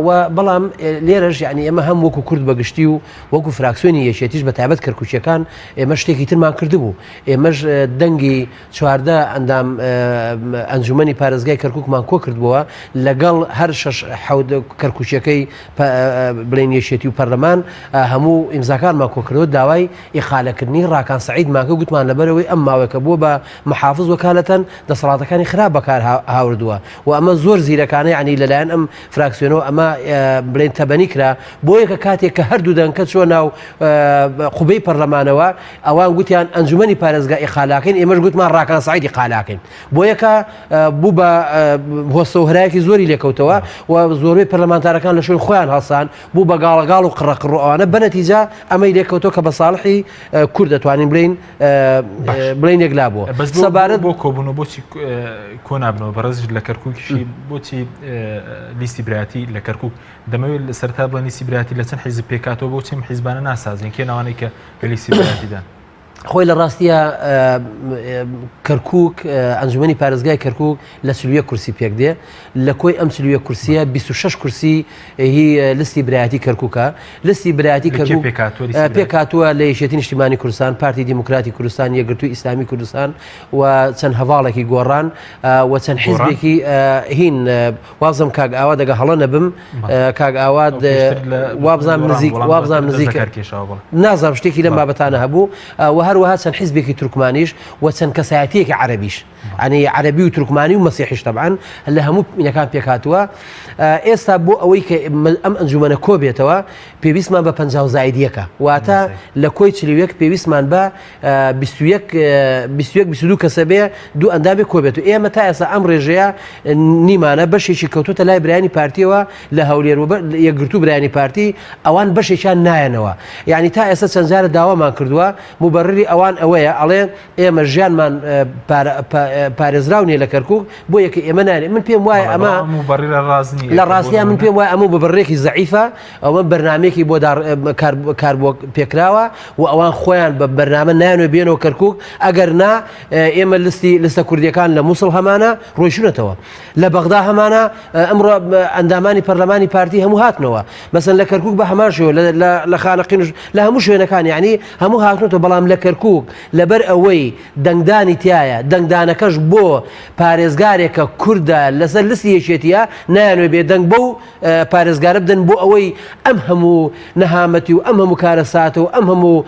و بەڵام لێرەش یعنی ئێمە هەم وەکو کورد بەگشتی و وەکو فراکسیۆنی یەکێتیش بە تایبەت کەرکوچیەکان ئێمە شتێکی ترمان کردبوو ئێمەش دەنگی 14 ئەندام ئەنجومەنی پارێزگای کەرکوکمان کۆ کردبووە لەگەڵ هەر شەش حەوت کەرکوچیەکەی بڵێن یەکێتی و پەرلەمان هەموو ئیمزاکانمان کۆکردەوە داوای ئیقالەکردنی ڕاکان سەعیدمان کرد گوتمان لەبەرئەوەی ئەم ماوەیەکە بووە بە محافز وەکالەتەن دەسەڵاتەکانی خراپ بەکار هاوردووە و ئەمە زۆر زیرەکانە یعنی لەلایەن ئەم فراکسیۆنەوە ئەمە بڵێن تەبەنی کرا بۆیە کە کاتێک کە هەردوو دەنکە چووە ناو قوبەی پەرلەمانەوە ئەوان گوتیان ئەنجومەنی پارێزگا ئیقالاکەین ئێمەش گوتمان ڕاکان سەعید ئیقالاکەین بۆیەکە بوو بە هۆسە و هەرایەکی زۆری لێکەوتەوە و زۆربەی پەرلەمانتارەکان لە شوێن خۆیان هەڵسان بوو بە گاڵەگاڵ و قڕەقڕ و ئەوانە بە نەتیجە ئەمەی لێکەوتەوە کە بە ساڵحی کورد دەتوانین بڵێین بڵێین یەکلا بووە بەس سەبارەت بۆ کۆبوونەوە بۆچی کۆ نابنەوە بەڕێزیش لە کەرکووکیشی بۆچی لیستی برایەتی لە کەرکووک دەمەوێت لە سەرتا بڵێن لیستی برایەتی لە چەند حیزب پێکاتەوە بۆچی ئەم حیزبانە ناسازین کێ ناوانەی کە لە لیستی برایەتیدان؟ خۆی لە ڕاستیە کەرکک ئەنجومی پارێزگای کەرکک لە 41 کورسی پێک دێ لە کۆی ئەم 41 کورسیە 26 کورسی هی لستی برایەتی کەرککە لستی برایەتی کەرکک پێکاتوە لە یەکێتی نیشتیمانی کوردستان پارتی دیموکراتی کوردستان یەکگرتووی ئیسلامی کوردستان و چەند هەواڵێکی گۆڕان و چەند حیزبێکی هین وابزم کاک ئاوا دەگە هەڵە نەبم کاک ئاواد وابزانام نزیک وابزانام نزیک نازانم شتێکی لەم بابەتانە هەبوو و هەروەها چەند حیزبێکی تورکمانیش و چەند کەسایەتیەکی عەرەبیش ئەنی عەرەبی و تورکمانی و مەسیحیش تەبعەن لە هەموو مینەکان پێکهاتووە ئێستا بۆ ئەوەی کە ئەم ئەنجومەنە کۆ بێتەوە پێویستمان بە 50 زایدیەکە واتە لە کۆی چلیوەک پێویستمان بە 21 21 22 کەسە بێ دوو ئەندامێک کۆ بێت و ئێمە تا ئێستا ئەم ڕێژەیە نیمانە بەشێکی کەوتوتە لای برایانی پارتیەوە لە هەولێر و یەکگرتوو برایانی پارتی ئەوان بەشێکیان نایەنەوە یعنی تا ئێستا چەند جارە داوامان کردووە موبەرری ئەوان ئەوەیە ئەڵێ ئێمە ژیانمان پارێزراو نیە لە کەرکک بۆ یەکە ئێمە نانێ من پێم وایە ئەمە لە ڕاستیا من پێم وایە ئەمە ببڕێکی زەعیفە ئەوە بەرنمێکی بۆ کار بۆ پێکراوە و ئەوان خۆیان بە بەرنامە نانوێ بێنەوە کەرکک ئەگەر نا ئێمە لستی لستە کوردیەکان لە مووسڵ هەمانە ڕۆیشتونەتەوە لە بەغدا هەمانە ئەمڕۆ ئەندامانی پەرلەمانی پارتی هەموو هاتنەوە مەسەن لە کەرکک بە هەمان شێوە لە خانەقینش لە هەموو شوێنەکان یعنی هەموو هاتنەوە بەڵام لە کەرکک لەبەر ئەوەی دەنگدانی تایە دەنگدانەکەش بۆ پارێزگارێکە کوردە لەسەر لستی یەکێتیە نایانوێ بێدەنگ بەو پارێزگارە بدەن بۆ ئەوەی ئەم هەموو نەهامەتی و ئەم هەموو کارەساتە و ئەم هەموو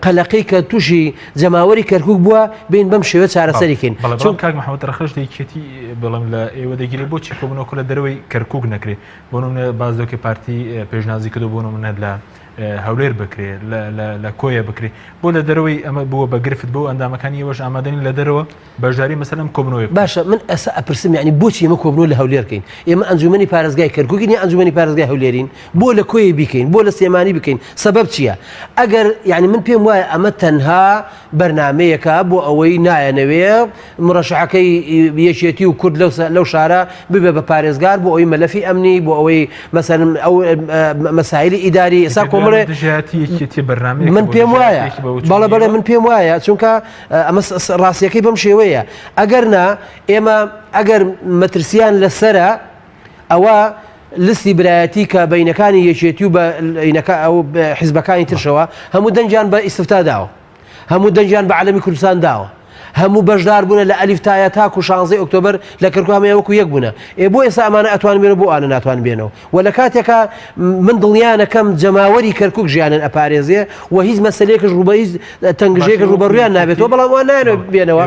قەلەقی کە تووشی جەماوەری کەرکک بووە بین بەم شێوە چارەسەری کەین چۆن کاک محەممەد ڕەخش یەکێتی بڵم لە ئێوە دەگیرێ بۆچی کۆبوونەوە لە دەرەوەی کەرکک نەکرێ بۆ نمونە بازدۆکی پارتی پێشنازی کردو بۆ نمونە لە هەولێر بکرێ لە کۆیە بکرێ بۆ لە دەرەوەی ئەمە بووە بە گرفت بۆ ئەندامەکانی ئێوەش ئامادەنین لە دەرەوە بەشداری مەسەلەن ئەم کۆبوونەوەیە بکەن. باشە من ئێستا ئەپرسم یانی بۆچی ئێمە کۆبوونەوە لە هەولێر کەین؟ ئێمە ئەنجومەنی پارێزگای کەرکوکین یا ئەنجومەنی پارێزگای هەولێرین؟ بۆ لە کۆیە بیکەین؟ بۆ لە سلێمانی بکەین؟ سەبەب چییە؟ ئەگەر یانی من پێم وایە ئەمە تەنها بەرنامەیەکە بۆ ئەوەی نایانەوێ مرەشحەکەی یەکێتی و کورد لەو لەو شارە ببێ بە پارێزگار بۆ ئەوەی مەلەفی ئەمنی بۆ ئەوەی مەسەلەن ئەو مەسایلی ئیداری ئێستا کۆمەڵێ دژایەتی یەکێتی بەرنامەیەکە من بۆ پێم وایە دژایەتییەکی بە وتووی بەڵێ بەڵێ ئێوە؟ من پێم وایە چونکە ئەمە ڕاستیەکەی بەم شێوەیە ئەگەر نا ئێمە ئەگەر مەترسیان لەسرە ئەوە لستی برایەتی کە بینەکانی یەکێتی و بە ئەو حیزبەکانی ترشەوە هەموو دەنگیان بە ئیسفتا داوە هەموو دەنگیان بە عەلەمی کوردستان داوە هەموو بەشدار بوونە لە ئەلیف تایا تاکو شانزەی ئۆکتۆبەر لە کەرکوک هەموویان وەکو یەک بوونە ئێ بۆ ئێستا ئەمانە ئەتوان بێنەوە بۆ ئەوانە ناتوان بێنەوە و لە کاتێکا من دڵنیانەکەم جەماوەری کەرکوک ژیانن ئەپارێزێ و هیچ مەسەلەیەکش ڕووبە هیچ تەنگژەیەکش ڕووبەڕوویان نابێتەوە بەڵام وان نایەنەوە بێنەوە.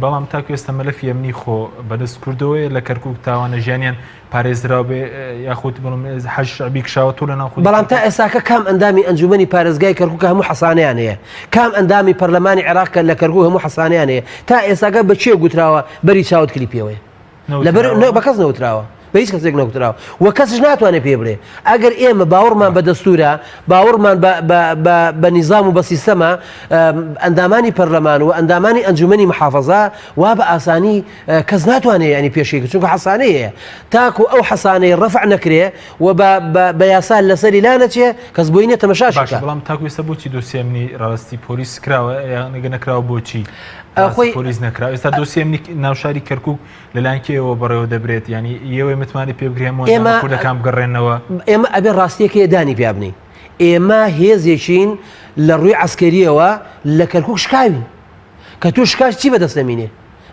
بەڵام تاکو ئێستا مەلەفی ئەمنی خۆ بەدەست کوردەوەیە لە کەرکوک تاوانە ژیانیان. پارێزراو بێ یاخود بڵم حەج شعبی کشاوە تۆ لە ناو خودی بەڵام تا ئێستاکە کام ئەندامی ئەنجومەنی پارێزگای کەرکوک هەموو حەسانەیان هەیە کام ئەندامی پەرلەمانی عێراق کە لە کەرکوک هەموو حەسانەیان هەیە تا ئێستاکە بە کێ گوتراوە بەری چاوت کلی پێوەیە لەبەر بە کەس نەوتراوە بە هیچ کەسێک نەوتراوە و کەسش ناتوانێت پێ بڵێ ئەگەر ئێمە باوەڕمان بە دەستورە باوەڕمان بە نیزام و بە سیستەمە ئەندامانی پەرلەمان و ئەندامانی ئەنجومەنی محافظە وا بە ئاسانی کەس ناتوانێت ینی پێشێک چونکە حەسانەی هەیە تاکو ئەو حەسانەی ڕەفع نەکرێ و بە یاسا لەسەری لا نەچێ کەس بۆی نیە تەمەشاش باشە بەڵام تاکو ئێستا بۆچی دۆسیە ئەمنی ڕاستی پۆلیس کراوە یان نەگە نەکراوە بۆچی خۆی پۆلیس نەکراوە ئێستا دۆسیە ئەمنی ناوشاری کەرکک لەلایەن کێوە بەڕێوە دەبرێت ینی ئێوەی متمانی پێ بگرێن ئێمە کوردەکان بگەڕێنەوە ئێمە ئەبێ ڕاستیەکەی دانی پیا بنین ئێمە هێزێکین لە ڕووی عسکەریەوە لە کەرکک شکاوین کە تۆ شکاش چی بەدەست دەمینێ؟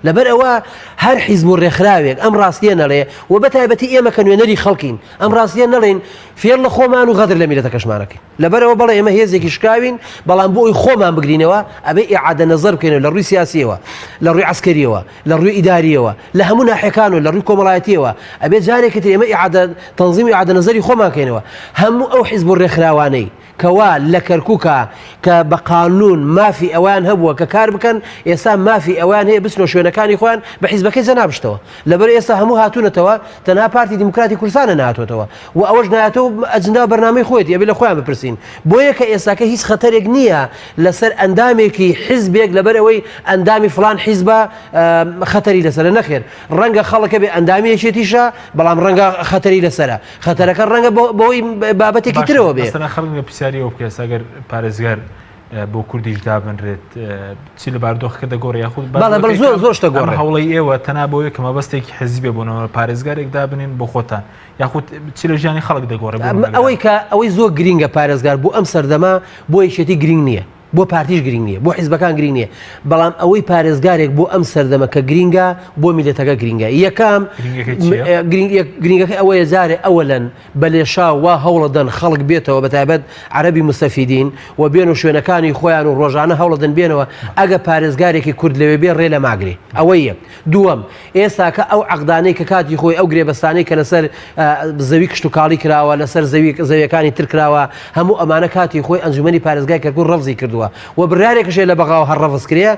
لەبەر ئەوە هەر حیزب و ڕێکخراوێک ئەم ڕاستیە نەڵێ و بە تایبەتی ئێمە کە نوێنەری خەڵکین ئەم ڕاستیە نەڵێین فێڵ لە خۆمان و غەدر لە میلەتەکەشمانەکەین لەبەرەوە بەڵێ ئێمە هێزێکی شکاوین بەڵام بۆ ئەوی خۆمان بگرینەوە ئەبێ ئیعادە نەزەر بکەینەوە لە ڕووی سیاسیەوە لە ڕووی عەسکەریەوە لە ڕووی ئیداریەوە لە هەموو ناحیەکان و لە ڕووی کۆمەڵایەتیەوە ئەبێ جارێکی تر ئێمە ئیعادە تەنزیم و ئیعادە نەزەری خۆمان کەینەوە هەموو ئەو حیزب و ڕێکخراوانەی کەوا لە کەرکوکا کە بە قانون مافی ئەوەیان هەبووە کە کار بکەن ئێستا مافی ئەوەیان هەیە بچنەوە شوێنەکانی خۆیان بە حیزبەکەی جەنابشتەوە لەبەر ئێستا هەموو هاتوونەتەوە تەنها پارتی دیموکراتی کوردستانە نەهاتووەتەوە و ئەوەش نایەتەوە ئەجندا و بەرنامەی خۆیەتی ئەبێ لە خۆیان بپرسین بۆیە کە ئێستاکە هیچ خەتەرێک نییە لەسەر ئەندامێکی حیزبێک لەبەر ئەوەی ئەندامی فڵان حیزبە خەتەری لەسەرە نەخێر ڕەنگە خەڵکە بێ ئەندامی یەکێتیشە بەڵام ڕەنگە خەتەری لەسەرە خەتەرەکە ڕەنگە بەهۆی بابەتێکی ترەوە بێ. مەسەلەن خەڵک لە پرسیاری ئەوە بکە ئێستا گەر پارێزگار بۆ کوردیش دابنرێت چی لە بارودۆخەکە دەگۆڕێ یاخود بەڵێ بەڵێ زۆر زۆر شتە گۆڕێ هەوڵی ئێوە تەنها بۆیە کە مەبەستێکی حزبی بێ بۆنەوە پارێزگارێک دابنێن بۆ خۆتان یاخود چی لە ژیانی خەڵک دەگۆڕێ ئەوەی کە ئەوەی زۆر گرینگە پارێزگار بۆ ئەم سەردەمە بۆ یەکێتی گرینگ نییە بۆ پارتیش گرینگ نییە، بۆ حیزبەکان گرینگ نییە، بەڵام ئەوەی پارێزگارێک بۆ ئەم سەردەمە کە گرینگە بۆ میللەتەکە گرینگە. یەکەم گرینگەکەی ئەوەیە جارێ ئەوەلەن بە لێشاو وا هەوڵەدەن خەڵک بێتەوە بە تایبەت عەرەبی موستەفیدین و بێن و شوێنەکانی خۆیان و ڕۆژانە هەوڵەدەن بێنەوە ئەگە پارێزگارێکی کورد لەوێ بێ ڕێ لە ماگرێ ئەوەی یەک. دووەم، ئێستاکە ئەو عەقدانەی کە کاتی خۆی ئەو گرێبەستانەی کە لەسەر زەوی کشتوکاڵی کراوە، لەسەر زەوی زەویەکانی تر کراوە، هەموو ئەمانە کاتی خۆی ئەنجومەنی پارێزگای کەرکوک ڕەفزی کردووە و بڕیارێکش هەیە لە بەغاوە هەر ڕەفز کرێ،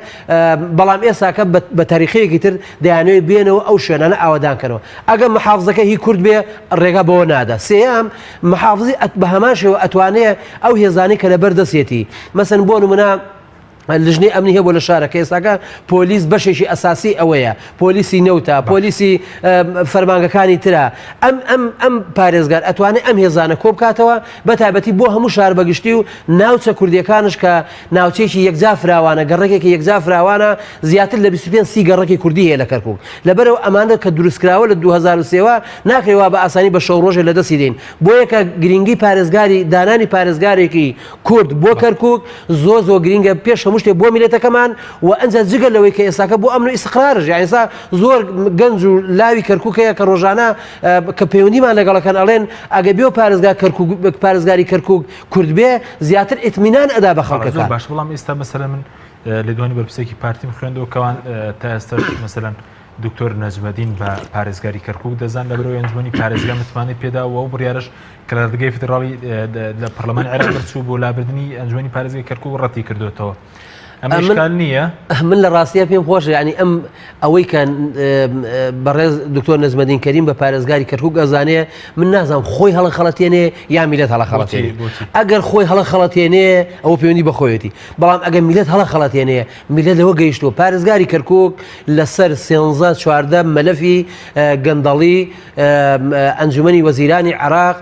بەڵام ئێستاکە بە تەریقەیەکی تر دەیانەوێت بێنەوە ئەو شوێنانە ئاوەدان کەنەوە. ئەگەر محافزەکە هی کورد بێ ڕێگا بەوە نادا. سێیەم، محافزی بە هەمان شێوە ئەتوانێ ئەو هێزانەی کە لەبەر دەستێتی، مەسەن بۆ نمونە، لژنەی ئەمنی هەبوو لە شارەکە ئێستاکە پۆلیس بەشێکی ئەساسی ئەوەیە پۆلیسی نەوتە پۆلیسی فەرمانگەکانی ترە ئەم ئەم ئەم پارێزگار ئەتوانێت ئەم هێزانە کۆ بکاتەوە بە تایبەتی بۆ هەموو شار بەگشتی و ناوچە کوردیەکانش کە ناوچێکی یەکجا فراوانە گەڕەکێکی یەکجا فراوانە زیاتر لە 25 سی گەڕەکی کوردی هەیە لە کەرکک لەبەرەوە ئەمانە کە دروستکراوە لە 2023 ناکرێ وا بە ئاسانی بە شەو ڕۆژێ لە دەستی دێن بۆیە کە گرنگی پارێزگاری دانانی پارێزگارێکی کورد بۆ کەرکک زۆر زۆر گرینگە پێش هەموو شتێک بۆ میلەتەکەمان و ئەنجا جگە لەوەی کە ئێستاکە بۆ ئەمن و ئیسقرارش یعنی ئێستا زۆر گەنج و لاوی کەرکک هەیە کە ڕۆژانە کە پەیوەندیمان لەگەڵەکەن ئەڵێن ئەگە بێ پارێزگا کەرکک پارێزگاری کەرکک کورد بێ زیاتر ئیتمینان ئەدا بە خەڵکەکە باش بەڵام ئێستا مەسەلەن من لێدوانی بەرپرسێکی پارتیم خوێندەوە کەوان تا ئێستاش مەسەلەن دکتۆر نەجمەدین بە پارێزگاری کەرکک دەزان لەبەرەوەی ئەنجومەنی پارێزگا متمانەی پێدا و ئەو بڕیارش کە لە دادگای فیدراڵی لە پەرلەمانی عێراق دەرچوو بۆ لابردنی ئەنجومەنی پارێزگای کەرکک ڕەتی کردوێتەوە. ئەمە ئیشکال نییە؟ من لە ڕاستیە پێم خۆشە یعنی ئەم ئەوەی کە بەڕێز دکتۆر نەجمەدین کەریم بە پارێزگاری کەرکک ئەزانێ من نازانم خۆی هەڵە خەڵەتێنێ یا میلەت هەڵە خەڵەتێنێ ئەگەر خۆی هەڵە خەڵەتێنێ ئەوە پەیوەندی بە خۆیەتی بەڵام ئەگەر میلەت هەڵە خەڵەتێنێ میلەت لەوە گەیشتووە پارێزگاری کەرکک لەسەر سێنزە چواردە مەلەفی گەندەڵی ئەنجومەنی وەزیرانی عێراق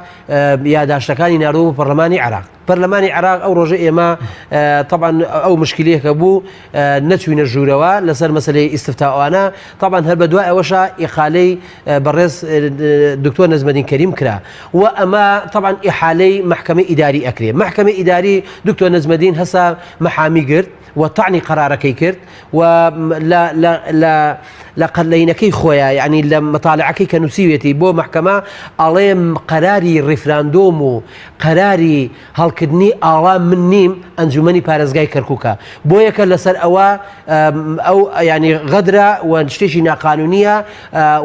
یاداشتەکانی ناردووە بۆ پەرلەمانی عێراق. پەرلەمانی عێراق ئەو ڕۆژە ئێمە تەبعەن ئەو مشکلەیەکە بوو نەچوینە ژوورەوە لەسەر مەسلەی ئیستفتا ئەوانە تەبعەن هەر بە دوای ئەوەشا ئیقالەی بەڕێز دکتۆر نەجمەدین کەریم کرا و ئەمە تەبعەن ئیحالەی مەحکەمەی ئیداری ئەکرێ مەحکەمەی ئیداری دکتۆر نەجمەدین هەسا مەحامی گرت و تەعنی قەرارەکەی کرد و لە لە لە. لە قەلەینەکەی خۆیا یانی لە مەتالعەکەی کە نووسیوێتی بۆ مەحکەمە ئەڵێ قەراری ڕیفراندۆم و قەراری هەڵکردنی ئاڵا من نیم ئەنجومەنی پارێزگای کەرکووکە بۆیەکە لەسەر ئەوە ئەو ینی غەدرە و شتێکی ناقانونیە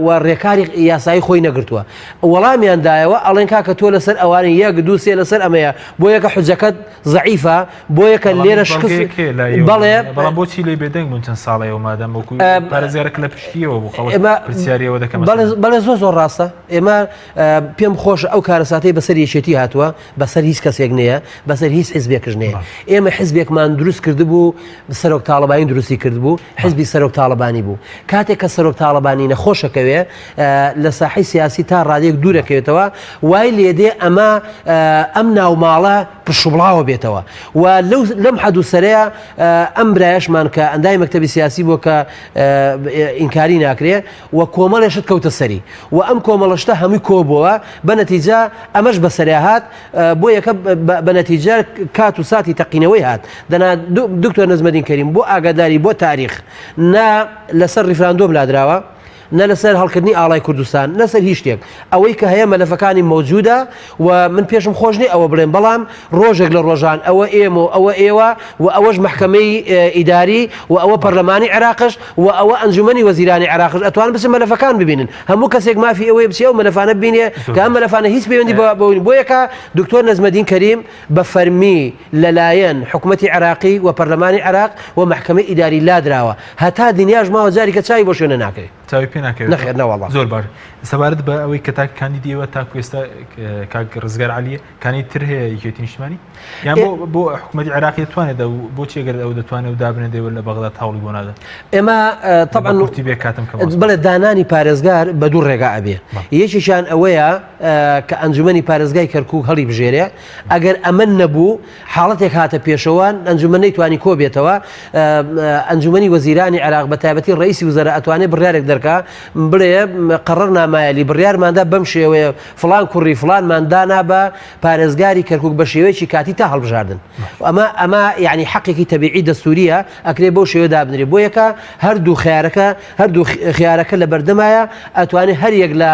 و ڕێکاری یاسایی خۆی نەگرتووە وەڵامیان دایەوە ئەڵێن کاکە تۆ لەسەر ئەوانە یەک دوو سێ لەسەر ئەمەیە بۆیەکە حجەکەت زەعیفە بۆیەکە لێرە شکست بەڵێ بەڵام بۆچی لێ بێدەنگ بوون چەند ساڵەیە مادەم وەکو پارێزگارەکە لە پشتیەوە بوو خەڵک پرسیاریەوە دەکەم بەڵێ زۆر زۆر ڕاستە ئێمە پێم خۆش ئەو کارەساتەی بەسەر یەکێتی هاتووە بەسەر هیچ کەسێک نییە بەسەر هیچ حزبێکش نییە ئێمە حزبێکمان دروست کردبوو سەرۆک تاڵەبانی دروستی کردبوو حزبی سەرۆک تاڵەبانی بوو کاتێک کە سەرۆک تاڵەبانی نەخۆشەکەوێ لە ساحی سیاسی تا ڕادێک دوورەکەوێتەوە وای لێدێ ئەمە ئەم ناوماڵە پرشوبڵاوە بێتەوە و لەو لەم حەد و سەرەیە ئەم برایەشمان کە ئەندامی مەکتەبی سیاسی بووە کە ئینکاری ناکرێ و کۆمەڵێ شت کەوتە سەری و ئەم کۆمەڵە شتە هەمووی کۆبووە بە نەتیجە ئەمەش بەسەریا هات بۆ یەکە بە نەتیجە کات و ساتی تەقینەوەی هات دەنا دکتۆر نەجمەدین کەریم بۆ ئاگاداری بۆ تاریخ نا لەسەر ڕیفراندۆم لادراوە نە لەسەر هەڵکردنی ئاڵای کوردستان نەسەر هیچ شتێک ئەوەی کە هەیە مەلەفەکانی مەوجودە و من پێشم خۆش نیە ئەوە بڵێم بەڵام ڕۆژێک لە ڕۆژان ئەوە ئێمە و ئەوە ئێوە و ئەوەش مەحکەمەی ئیداری و ئەوە پەرلەمانی عێراقش و ئەوە ئەنجومەنی وەزیرانی عێراقش ئەتوان بچن مەلەفەکان ببینن هەموو کەسێک مافی ئەوەیە بچێ ئەو مەلەفانە ببینێ کە ئەم مەلەفانە هیچ پەیوەندی بە بەوەی بۆیەکە دکتۆر نەجمەدین کەریم بە فەرمی لەلایەن حکومەتی عێراقی و پەرلەمانی عێراق و مەحکەمەی ئیداری لادراوە هەتا دنیاش ماوە جاریکە چاوی بۆ شوێنە ناکەوێ. چاوی پێ ناکەوێت؟ نەخێر نەوەڵا. زۆر باش سەبارەت بە ئەوەی کە تاک کاندیدی ئێوە تاکو ئێستا کاک ڕزگار عەلیە کاندید تر هەیە یەکێتی نیشتمانی یان بۆ بۆ حکوومەتی عێراقی دەتوانێت ئەو بۆچی ئەگەر ئەو دەتوانێت و دابنێت ئێوە لە بەغدا تاوڵی بۆ نادەن ئێمە تەبعەن بە کورتی بێ کاتم کەم بڵێ دانانی پارێزگار بە دوو ڕێگا ئەبێ یەکێکیان ئەوەیە کە ئەنجومەنی پارێزگای کەرکوک هەڵی بژێرێ ئەگەر ئەمە نەبوو حاڵەتێک هاتە پێشەوە ئەنجومەن نەیتوانی کۆ بێتەوە ئەنجومەنی وەزیرانی عێراق بە تایبەتی ڕئیسی وزەرا ئەتوانێ بڕیارێک دەرکا بڵێ قەرەرنا مایەلی بڕیارماندا بەم شێوەیە فڵان کوڕی فڵانمان دانا بە پارێزگاری کەرکک بە شێوەیەکی کاتی تا هەڵبژاردن ئەمە ئەمە یعنی حەقێکی تەبیعی دەستوریە ئەکرێ بەو شێوە دابنرێ بۆ یەکە هەردوو خیارەکە هەردوو خیارەکە لە بەردەمایە ئەتوانێت هەر یەک لە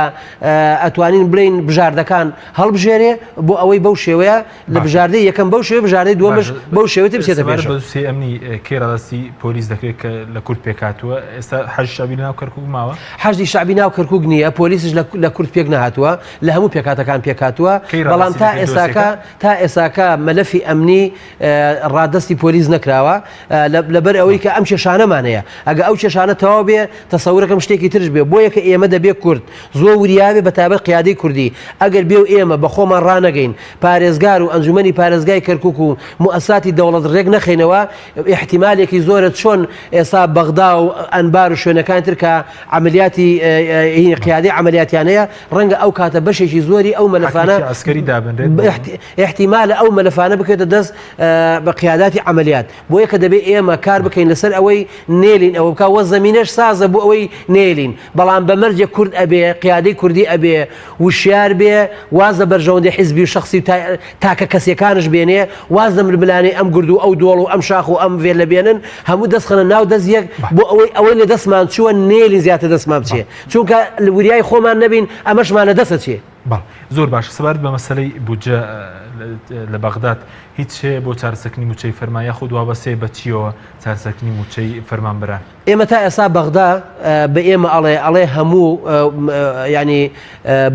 ئەتوانین بڵین بژاردەکان هەڵبژێرێ بۆ ئەوەی بەو شێوەیە لە بژاردەی یەکەم بەو شێوە بژاردەی دووەمش بەو شێوەی بچێتە پێشەوە. بە دوسێ ئەمنی کەی ڕادەستی پۆلیس دەکرێت کە لە کورد پێکهاتووە ئێستا حەشدی شەعبی لە ناو کەرکوک ماوە؟ حەشدی شەعبی ناو کەرکوک نییە پۆلیسش لە کورد پێک نەهاتووە لە هەموو پێکهاتەکان پێکهاتووە بەڵام تا ئێستاکە تا ئێستاکە مەلەفی ئەمنی ڕادەستی پۆلیس نەکراوە لەبەر ئەوەی کە ئەم کێشانەمان هەیە ئەگە ئەو کێشانە تەواو بێ تەسەورەکەم شتێکی ترش بێ بۆیە کە ئێمە دەبێ کورد زۆر وریا بێ بەتایبەت قیادەی کوردی ئەگەر بێ و ئێمە بە خۆمان ڕانەگەین پارێزگار و ئەنجومەنی پارێزگای کەرکوک و موئەساتی دەوڵەت ڕێک نەخەینەوە ئیحتیمالێکی زۆرە چۆن ئێستا بەغدا و ئەنبار و شوێنەکانی تر کە عەمەلیاتی هین قیادەی عەمەلیاتیان هەیە ڕەنگە ئەو کاتە بەشێکی زۆری ئەو مەلەفانە حاکمیەتی عەسکەری دابنرێت ئیحتیمالە ئەو مەلەفانە بکەوێتە دەست بە قیاداتی عەمەلیات بۆیە کە دەبێ ئێمە کار بکەین لەسەر ئەوەی نێلین ئەوە بکا وە زەمینەش سازە بۆ ئەوەی نێلین بەڵام بە مەرجێک کورد ئەبێ قیادەی کوردی ئەبێ وشیار بێ واز لە بەرژەوەندی حیزبی و شەخسی و تاکە کەسیەکانش بێنێ واز لە ململانێی ئەم گرد و ئەو دۆڵ و ئەم شاخ و ئەم ڤێلە بێنن هەموو دەست خەنە ناو دەست یەک بۆ ئەوەی ئەوەی لە دەستمان چووە نێلین زیاتر دەستمان بچێ چونکە وریای خۆمان نەبین ئەمەشمان لە دەست ئەچێ. بەڵێ زۆر باشە سەبارەت بە مەسەلەی بودجە لە بەغداد هیچ هەیە بۆ چارەسەرکردنی مووچەی فەرمان یاخود وابەستەیە بە چییەوە چارەسەرکردنی مووچەی فەرمانبەران؟ ئێمە تا ئێستا بەغدا بە ئێمە ئەڵێ ئەڵێ هەموو یانی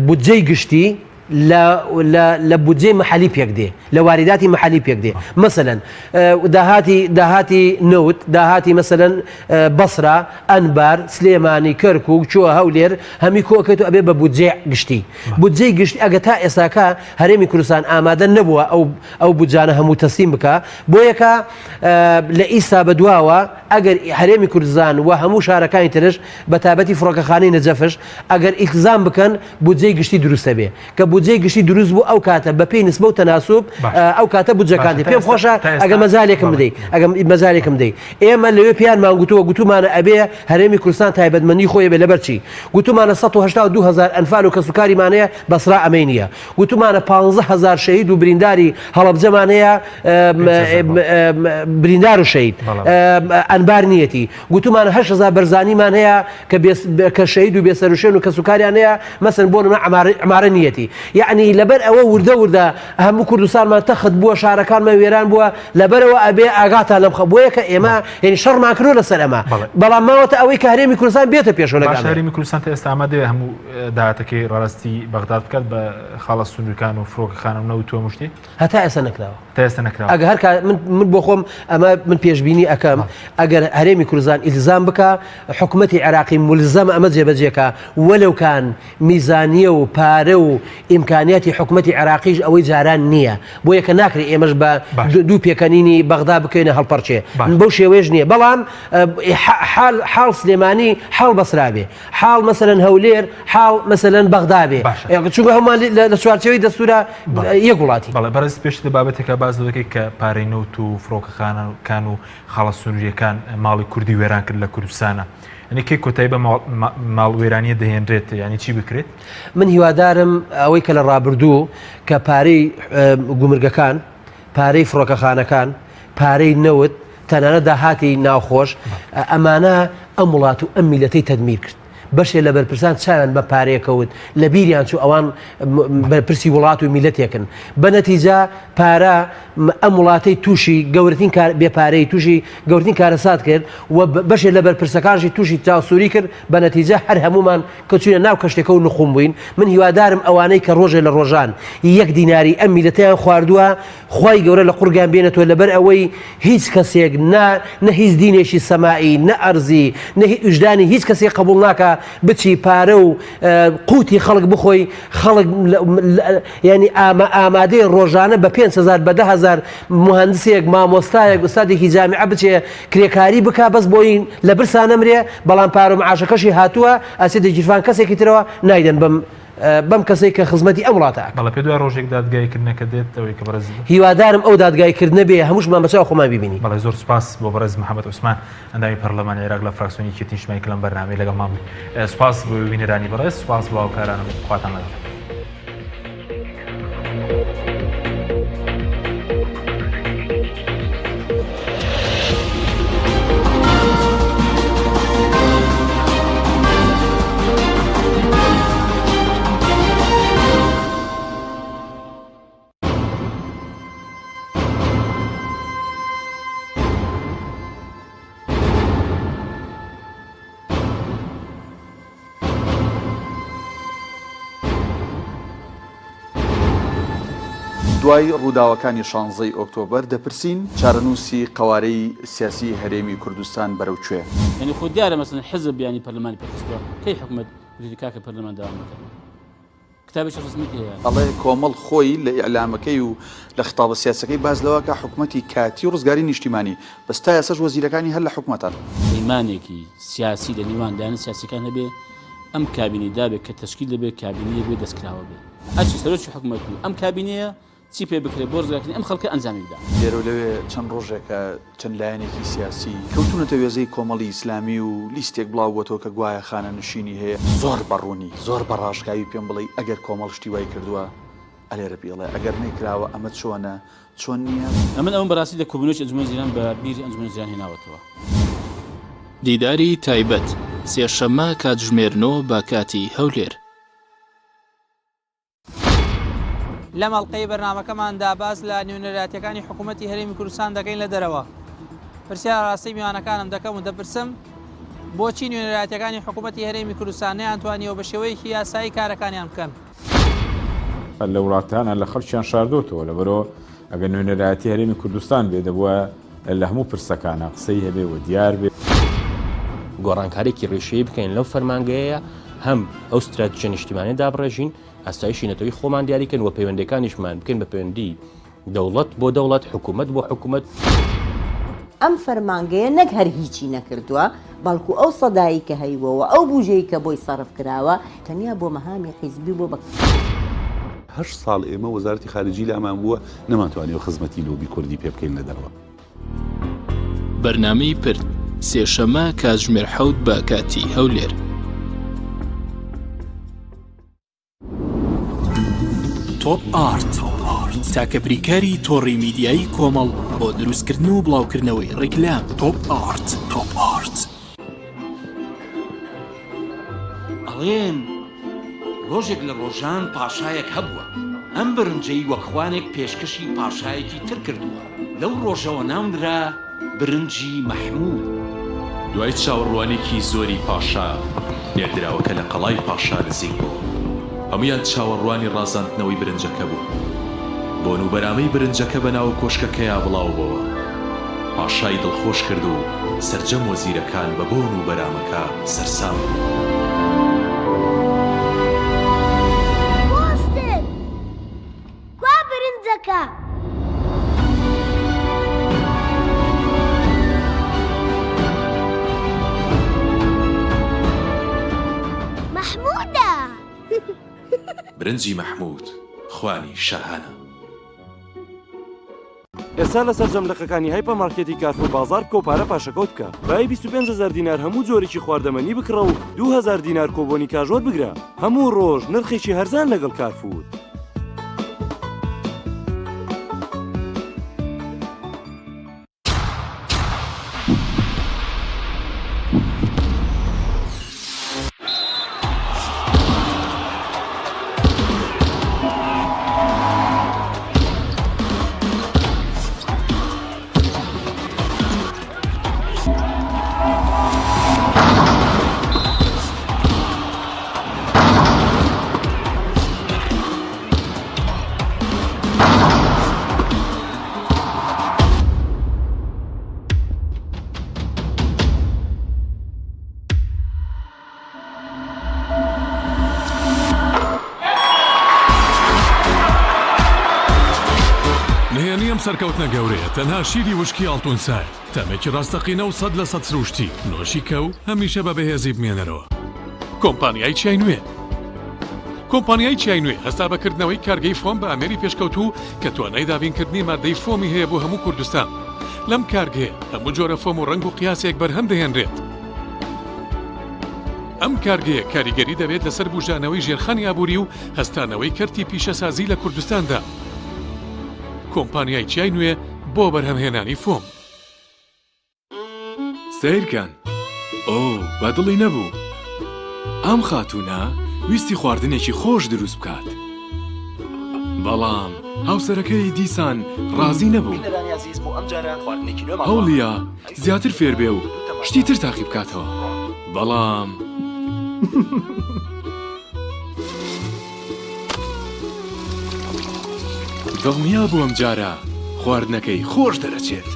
بودجەی گشتی لە لە لە بودجەی محەلی پێک دێ لە واریداتی محەلی پێک دێ مەسەلەن داهاتی داهاتی نەوت داهاتی مەسەلەن بەسرا ئەنبار، سلێمانی، کەرکوک، چووە هەولێر، هەمی کۆئەکەیت و ئەبێ بە بودجەی گشتی. بودجەی گشتی ئەگە تا ئێستاکە هەرێمی کوردستان ئامادە نەبووە ئەو ئەو بودجانە هەموو تەسلیم بکا، بۆیەکە لە ئیستا بە دواوە ئەگەر هەرێمی کوردستان و هەموو شارەکانی ترش بە تایبەتی فڕۆکەخانەی نەجەفش ئەگەر ئیلتزام بکەن بودجەی گشتی دروست ئەبێ. کە بودجەی گشتی دروست بوو ئەو کاتە بە پێی نسبە و تەناسوب ئەو کاتە بودجەکان دێ. پێم خۆشە ئەگە مەجالێکم بدەی ئەگە مەجالێکم بدەی ئێمە لەوێ پێیانمان گوتووە گوتومانە ئەبێ هەرێمی کوردستان تایبەتمەندی خۆی بێ لەبەر چی گوتومانە 182 هزار ئەنفال و کەسوکاریمان هەیە بەسرا ئەمەی نییە گوتومانە 15 هزار شەهید و برینداری هەڵەبجەمان هەیە بریندار و شەهید. ئەنبار نیەتی گوتومانە 8000 بەرزانیمان هەیە کە کە شەهید و بێسەروشوێن و کەسوکاریان هەیە مەسەن بۆ نمونە عمارە نیەتی یعنی لەبەر ئەوە وردە وردە هەموو کوردستانمان تەخت بووە شارەکانمان وێران بووە لەبەرەوە ئەبێ ئاگاتان لەم خە بۆیە کە ئێمە یعنی شەڕمان کردووە لەسەر ئەمە بەڵام ماوەتە ئەوەی کە هەرێمی کوردستان بێتە پێشەوە لەگەڵ باشە هەرێمی کوردستان تا ئێستا ئامادەیە هەموو داهاتەکەی ڕادەستی بەغداد بکات بە خاڵە سنوورەکان و فڕۆکەخانە و نەوت و هەموو شتێک؟ هەتا ئێستا نەکراوە. تا ئێستا نەکراوە. ئەگەر هەر من من بۆ خۆم ئەمە من پێشبینی ئەکەم ئەگەر هەرێمی کوردستان ئیلزام بکا حکومەتی عێراقی مولزەمە ئەمە جێبەجێکا وەلەوکان میزانیە و پارە و ئیمکانیاتی حکومەتی عێراقیش ئەوەی جاران نییە بۆیە کە ناکرێ ئێمەش بە دوو پێکەنینی بەغدا بکەینە هەڵپەرچێ بەو شێوەیەش نییە بەڵام حال حاڵ سلێمانی حاڵ بەسرا بێ حاڵ مەسەلەن هەولێر حاڵ مەسەلەن بەغدا بێ چونکە هەموومان لە چوارچێوەی دەستورا یەک وڵاتی. بەڵێ بەڕێز پێشتر لە بابەتێکا باس لەوە دەکەی کە پارەی نەوت و فڕۆکەخانەکان و خاڵە سنوورییەکان ماڵی کوردی وێران کرد لە کوردستانە یانی کەی کۆتایی بە ماڵ وێرانیە دەهێنرێت یانی چی بکرێت؟ من هیوادارم ئەوەی کە لە ڕابردوو کە پارەی گومرگەکان پارەی فڕۆکەخانەکان، پارەی نەوت، تەنانەت داهاتی ناوخۆش، ئەمانە ئەم وڵات و ئەم میلەتەی تەدمیر کرد. بەشێ لە بەرپرسان چاویان بە پارەیە کەوت، لە بیریان چوو ئەوان بەرپرسی وڵات و میلەتێکن. بە نەتیجە پارە ئەم وڵاتەی تووشی گەورەترین کار بێ پارەی تووشی گەورترین کارەسات کرد و بەشێ لە بەرپرسەکانشی تووشی چاوسووری کرد، بە نەتیجە هەر هەموومان کە چوینە ناو کەشتێکە و نخوم بووین، من هیوادارم ئەوانەی کە ڕۆژێ لە ڕۆژان یەک دیناری ئەم میلەتەیان خواردووە خوای گەورە لە قوڕگیان بێنێتەوە لەبەر ئەوەی هیچ کەسێک نە نە هیچ دینێکی سەمائی نە ئەرزی نە ویژدانی هیچ کەسێک قبوڵ ناکا بچی پارە و قوتی خەڵک بخۆی خەڵک یعنی ئامە ئامادەی ڕۆژانە بە 5هزار بە دههزار مهندسێک مامۆستایەک ئوستادێکی جامیعە بچێ کرێکاری بکا بەس بۆی لە برسا نەمرێ بەڵام پارە و معاشەکەشی هاتووە ئەچێتە گیرفان کەسێکی ترەوە نایدەن بەم بەم کەسەی کە خزمەتی ئەم وڵاتە ئەکا. بەڵێ پێت وایە ڕۆژێک دادگایی کردنەکە دێت ئەوەی کە بەڕێز. هیوادارم ئەو دادگایی کردنە بێ هەمووشمان بە چاو خۆمان بیبینین. بەڵێ زۆر سوپاس بۆ بەڕێز محەمەد عوسمان ئەندامی پەڕلەمانی عێراق لە فراکسیۆنی یەکێتی نیشتمانی کە لەم بەرنامەیە لەگەڵمان بووی. سوپاس بۆ بینەرانی بەڕێز سوپاس بۆ هاوکارانم خواتان لەگەڵ. دوای ڕووداوەکانی شانزەی ئۆکتۆبەر دەپرسین چارەنووسی قەوارەی سیاسی هەرێمی کوردستان بەرەو کوێ؟ یانی خۆ دیارە مەسەلەن حزب یانی پەرلەمانی پێخستووە کەی حکومەت وتی کاکە پەرلەمان داوام مەکە کتابێکی ڕەسمیت هەیە؟ ئەڵێ کۆمەڵ خۆی لە ئیعلامەکەی و لە خیتابە سیاسەکەی باس لەوە کا حکومەتی کاتی و ڕزگاری نیشتیمانی، بەس تا ئێستاش وەزیرەکانی هەر لە حکومەتان. پەیمانێکی سیاسی لە نێوان لایەنە سیاسیەکان هەبێ، ئەم کابینەی دابێ کە تەشکیل دەبێ کابینەیەک بێ دەستکراوە بێ. ئەرکی سەرۆکی حکومەت و ئەم کابینەیە چی پێ بکرێ بۆ ڕزگارکردنی ئەم خەڵکە ئەنجامی بدا. لێرەو لەوێ چەند ڕۆژێکە چەند لایەنێکی سیاسی کەوتوونەتە وێزەی کۆمەڵی ئیسلامی و لیستێک بڵاو بووەتەوە کە گوایە خانەنشینی هەیە. زۆر بە ڕوونی، زۆر بە ڕاشکاوی پێم بڵێی ئەگەر کۆمەڵ شتی وای کردووە ئەلێرە بیڵێ، ئەگەر نەیکراوە ئەمە چۆنە، چۆن نییە؟ ئەمن ئەوەم بەڕاستی لە کۆبوونەوەی ئەنجومەنی وەزیران بە بیری ئەنجومەنی وەزیران هێناوەتەوە. دیداری تایبەت، سێشەممە کاتژمێر نۆ بە کاتی هەولێر. لەم ئەڵقەی بەرنامەکەماندا باس لە نوێنەرایەتیەکانی حکوومەتی هەرێمی کوردستان دەکەین لە دەرەوە. پرسیار ئاراستەی میوانەکانم دەکەم و دەپرسم بۆچی نوێنەرایەتیەکانی حکوومەتی هەرێمی کوردستان نەیانتوانیوە بە شێوەیەکی یاسایی کارەکانیان بکەن؟ لە وڵاتانە لە خەڵکیان شاردۆتەوە لەبەرەوە ئەگەر نوێنەرایەتی هەرێمی کوردستان بێ دەبووە لە هەموو پرسەکانە قسەی هەبێ و دیار بێ. گۆڕانکاریی ڕیشەیی بکەین لەو فەرمانگەیە، هەم ئەو ستراتیژە نیشتیمانیە دابڕێژین، ئاسایشی نەتەوەی خۆمان دیاریکەن و پەیوەندیەکانیشمان بکەین بە پەیوەندی دەوڵەت بۆ دەوڵەت، حکوومەت بۆ حکوومەت. ئەم فەرمانگەیە نەک هەر هیچی نەکردووە، بەڵکو ئەو سەدایەی کە هەیبووە و ئەو بوجەی کە بۆی سەرف کراوە، تەنیا بۆ مەهامی حیزبی و بۆ بە. هەشت ساڵ ئێمە وەزارەتی خارجی لامان بووە، نەمانتوانیوە خزمەتی لۆبی کوردی پێ بکەین لە دەرەوە. بەرنامەی پرد، سێشەممە کاتژمێر حەوت بە کاتی هەولێر. تۆپ ئارت، تاکە بریکاری تۆڕی میدیایی کۆمەڵ. بۆ دروستکردن و بڵاوکردنەوەی ڕیکلام تۆپ ئارت تۆپ ئارت. ئەڵێن ڕۆژێک لە ڕۆژان پاشایەک هەبووە، ئەم برنجەی وەک خوانێک پێشکەشی پاشایەکی تر کردووە، لەو ڕۆژەوە ناونرا برنجی مەحموود. دوای چاوەڕوانیکی زۆری پاشا، نێردراوەکە لە قەڵای پاشا نزیک بۆوە. هەموویان چاوەڕوانی ڕازاندنەوەی برنجەکە بوون. بۆن و بەرامەی برنجەکە بە ناو کۆشکەکەیا بڵاو بۆوە. پاشای دڵخۆش کرد و سەرجەم وەزیرەکان بە بۆن و بەرامەکە سەرسام بوون. بوەستن! کوا برنجەکە؟ مەحموودە! برنجی مەحموود خوانی شاهانە. ئێستا لە سەرجەم لقەکانی هایپەر مارکێتی کارفور بازاڕ بکە و پارە پاشەکەوت بکە. بایی 25 هەزار دینار هەموو جۆرێکی خواردەمەنی بکڕە و 2000 دینار کۆبۆنی کاش وەربگرە. هەموو ڕۆژ نرخێکی هەرزان لەگەڵ کارفور. نهێنی ئەم سەرکەوتنە گەورەیە تەنها شیری وشکی ئاڵتونسایە، تامێکی ڕاستەقینە و 100% سروشتی، نۆشی کە و هەمیشە بە بەهێزی بمێنەرەوە. کۆمپانیای چیای نوێ کۆمپانیای چیای نوێ هەستا بە کردنەوەی کارگەی فۆم بە ئامێری پێشکەوتوو کە توانای دابینکردنی ماددەی فۆمی هەیە بۆ هەموو کوردستان. لەم کارگەیە هەموو جۆرە فۆم و ڕەنگ و قیاسێک بەرهەم دەهێنرێت. ئەم کارگەیە کاریگەری دەبێت لەسەر بوژانەوەی ژێرخانی ئابووری و هەستانەوەی کەرتی پیشەسازی لە کوردستاندا. کۆمپانیای چیای نوێ بۆ بەرهەمهێنانی فۆم. سەیرکەن ئۆ بە دڵی نەبوو. ئەم خاتوونە ویستی خواردنێکی خۆش دروست بکات. بەڵام هاوسەرەکەی دیسان ڕازی نەبوو. هەوڵیا زیاتر فێر بێ و شتی تر تاقی بکاتەوە. بەڵام. دڵنیا بوو ئەمجارە خواردنەکەی خۆش دەرەچێت.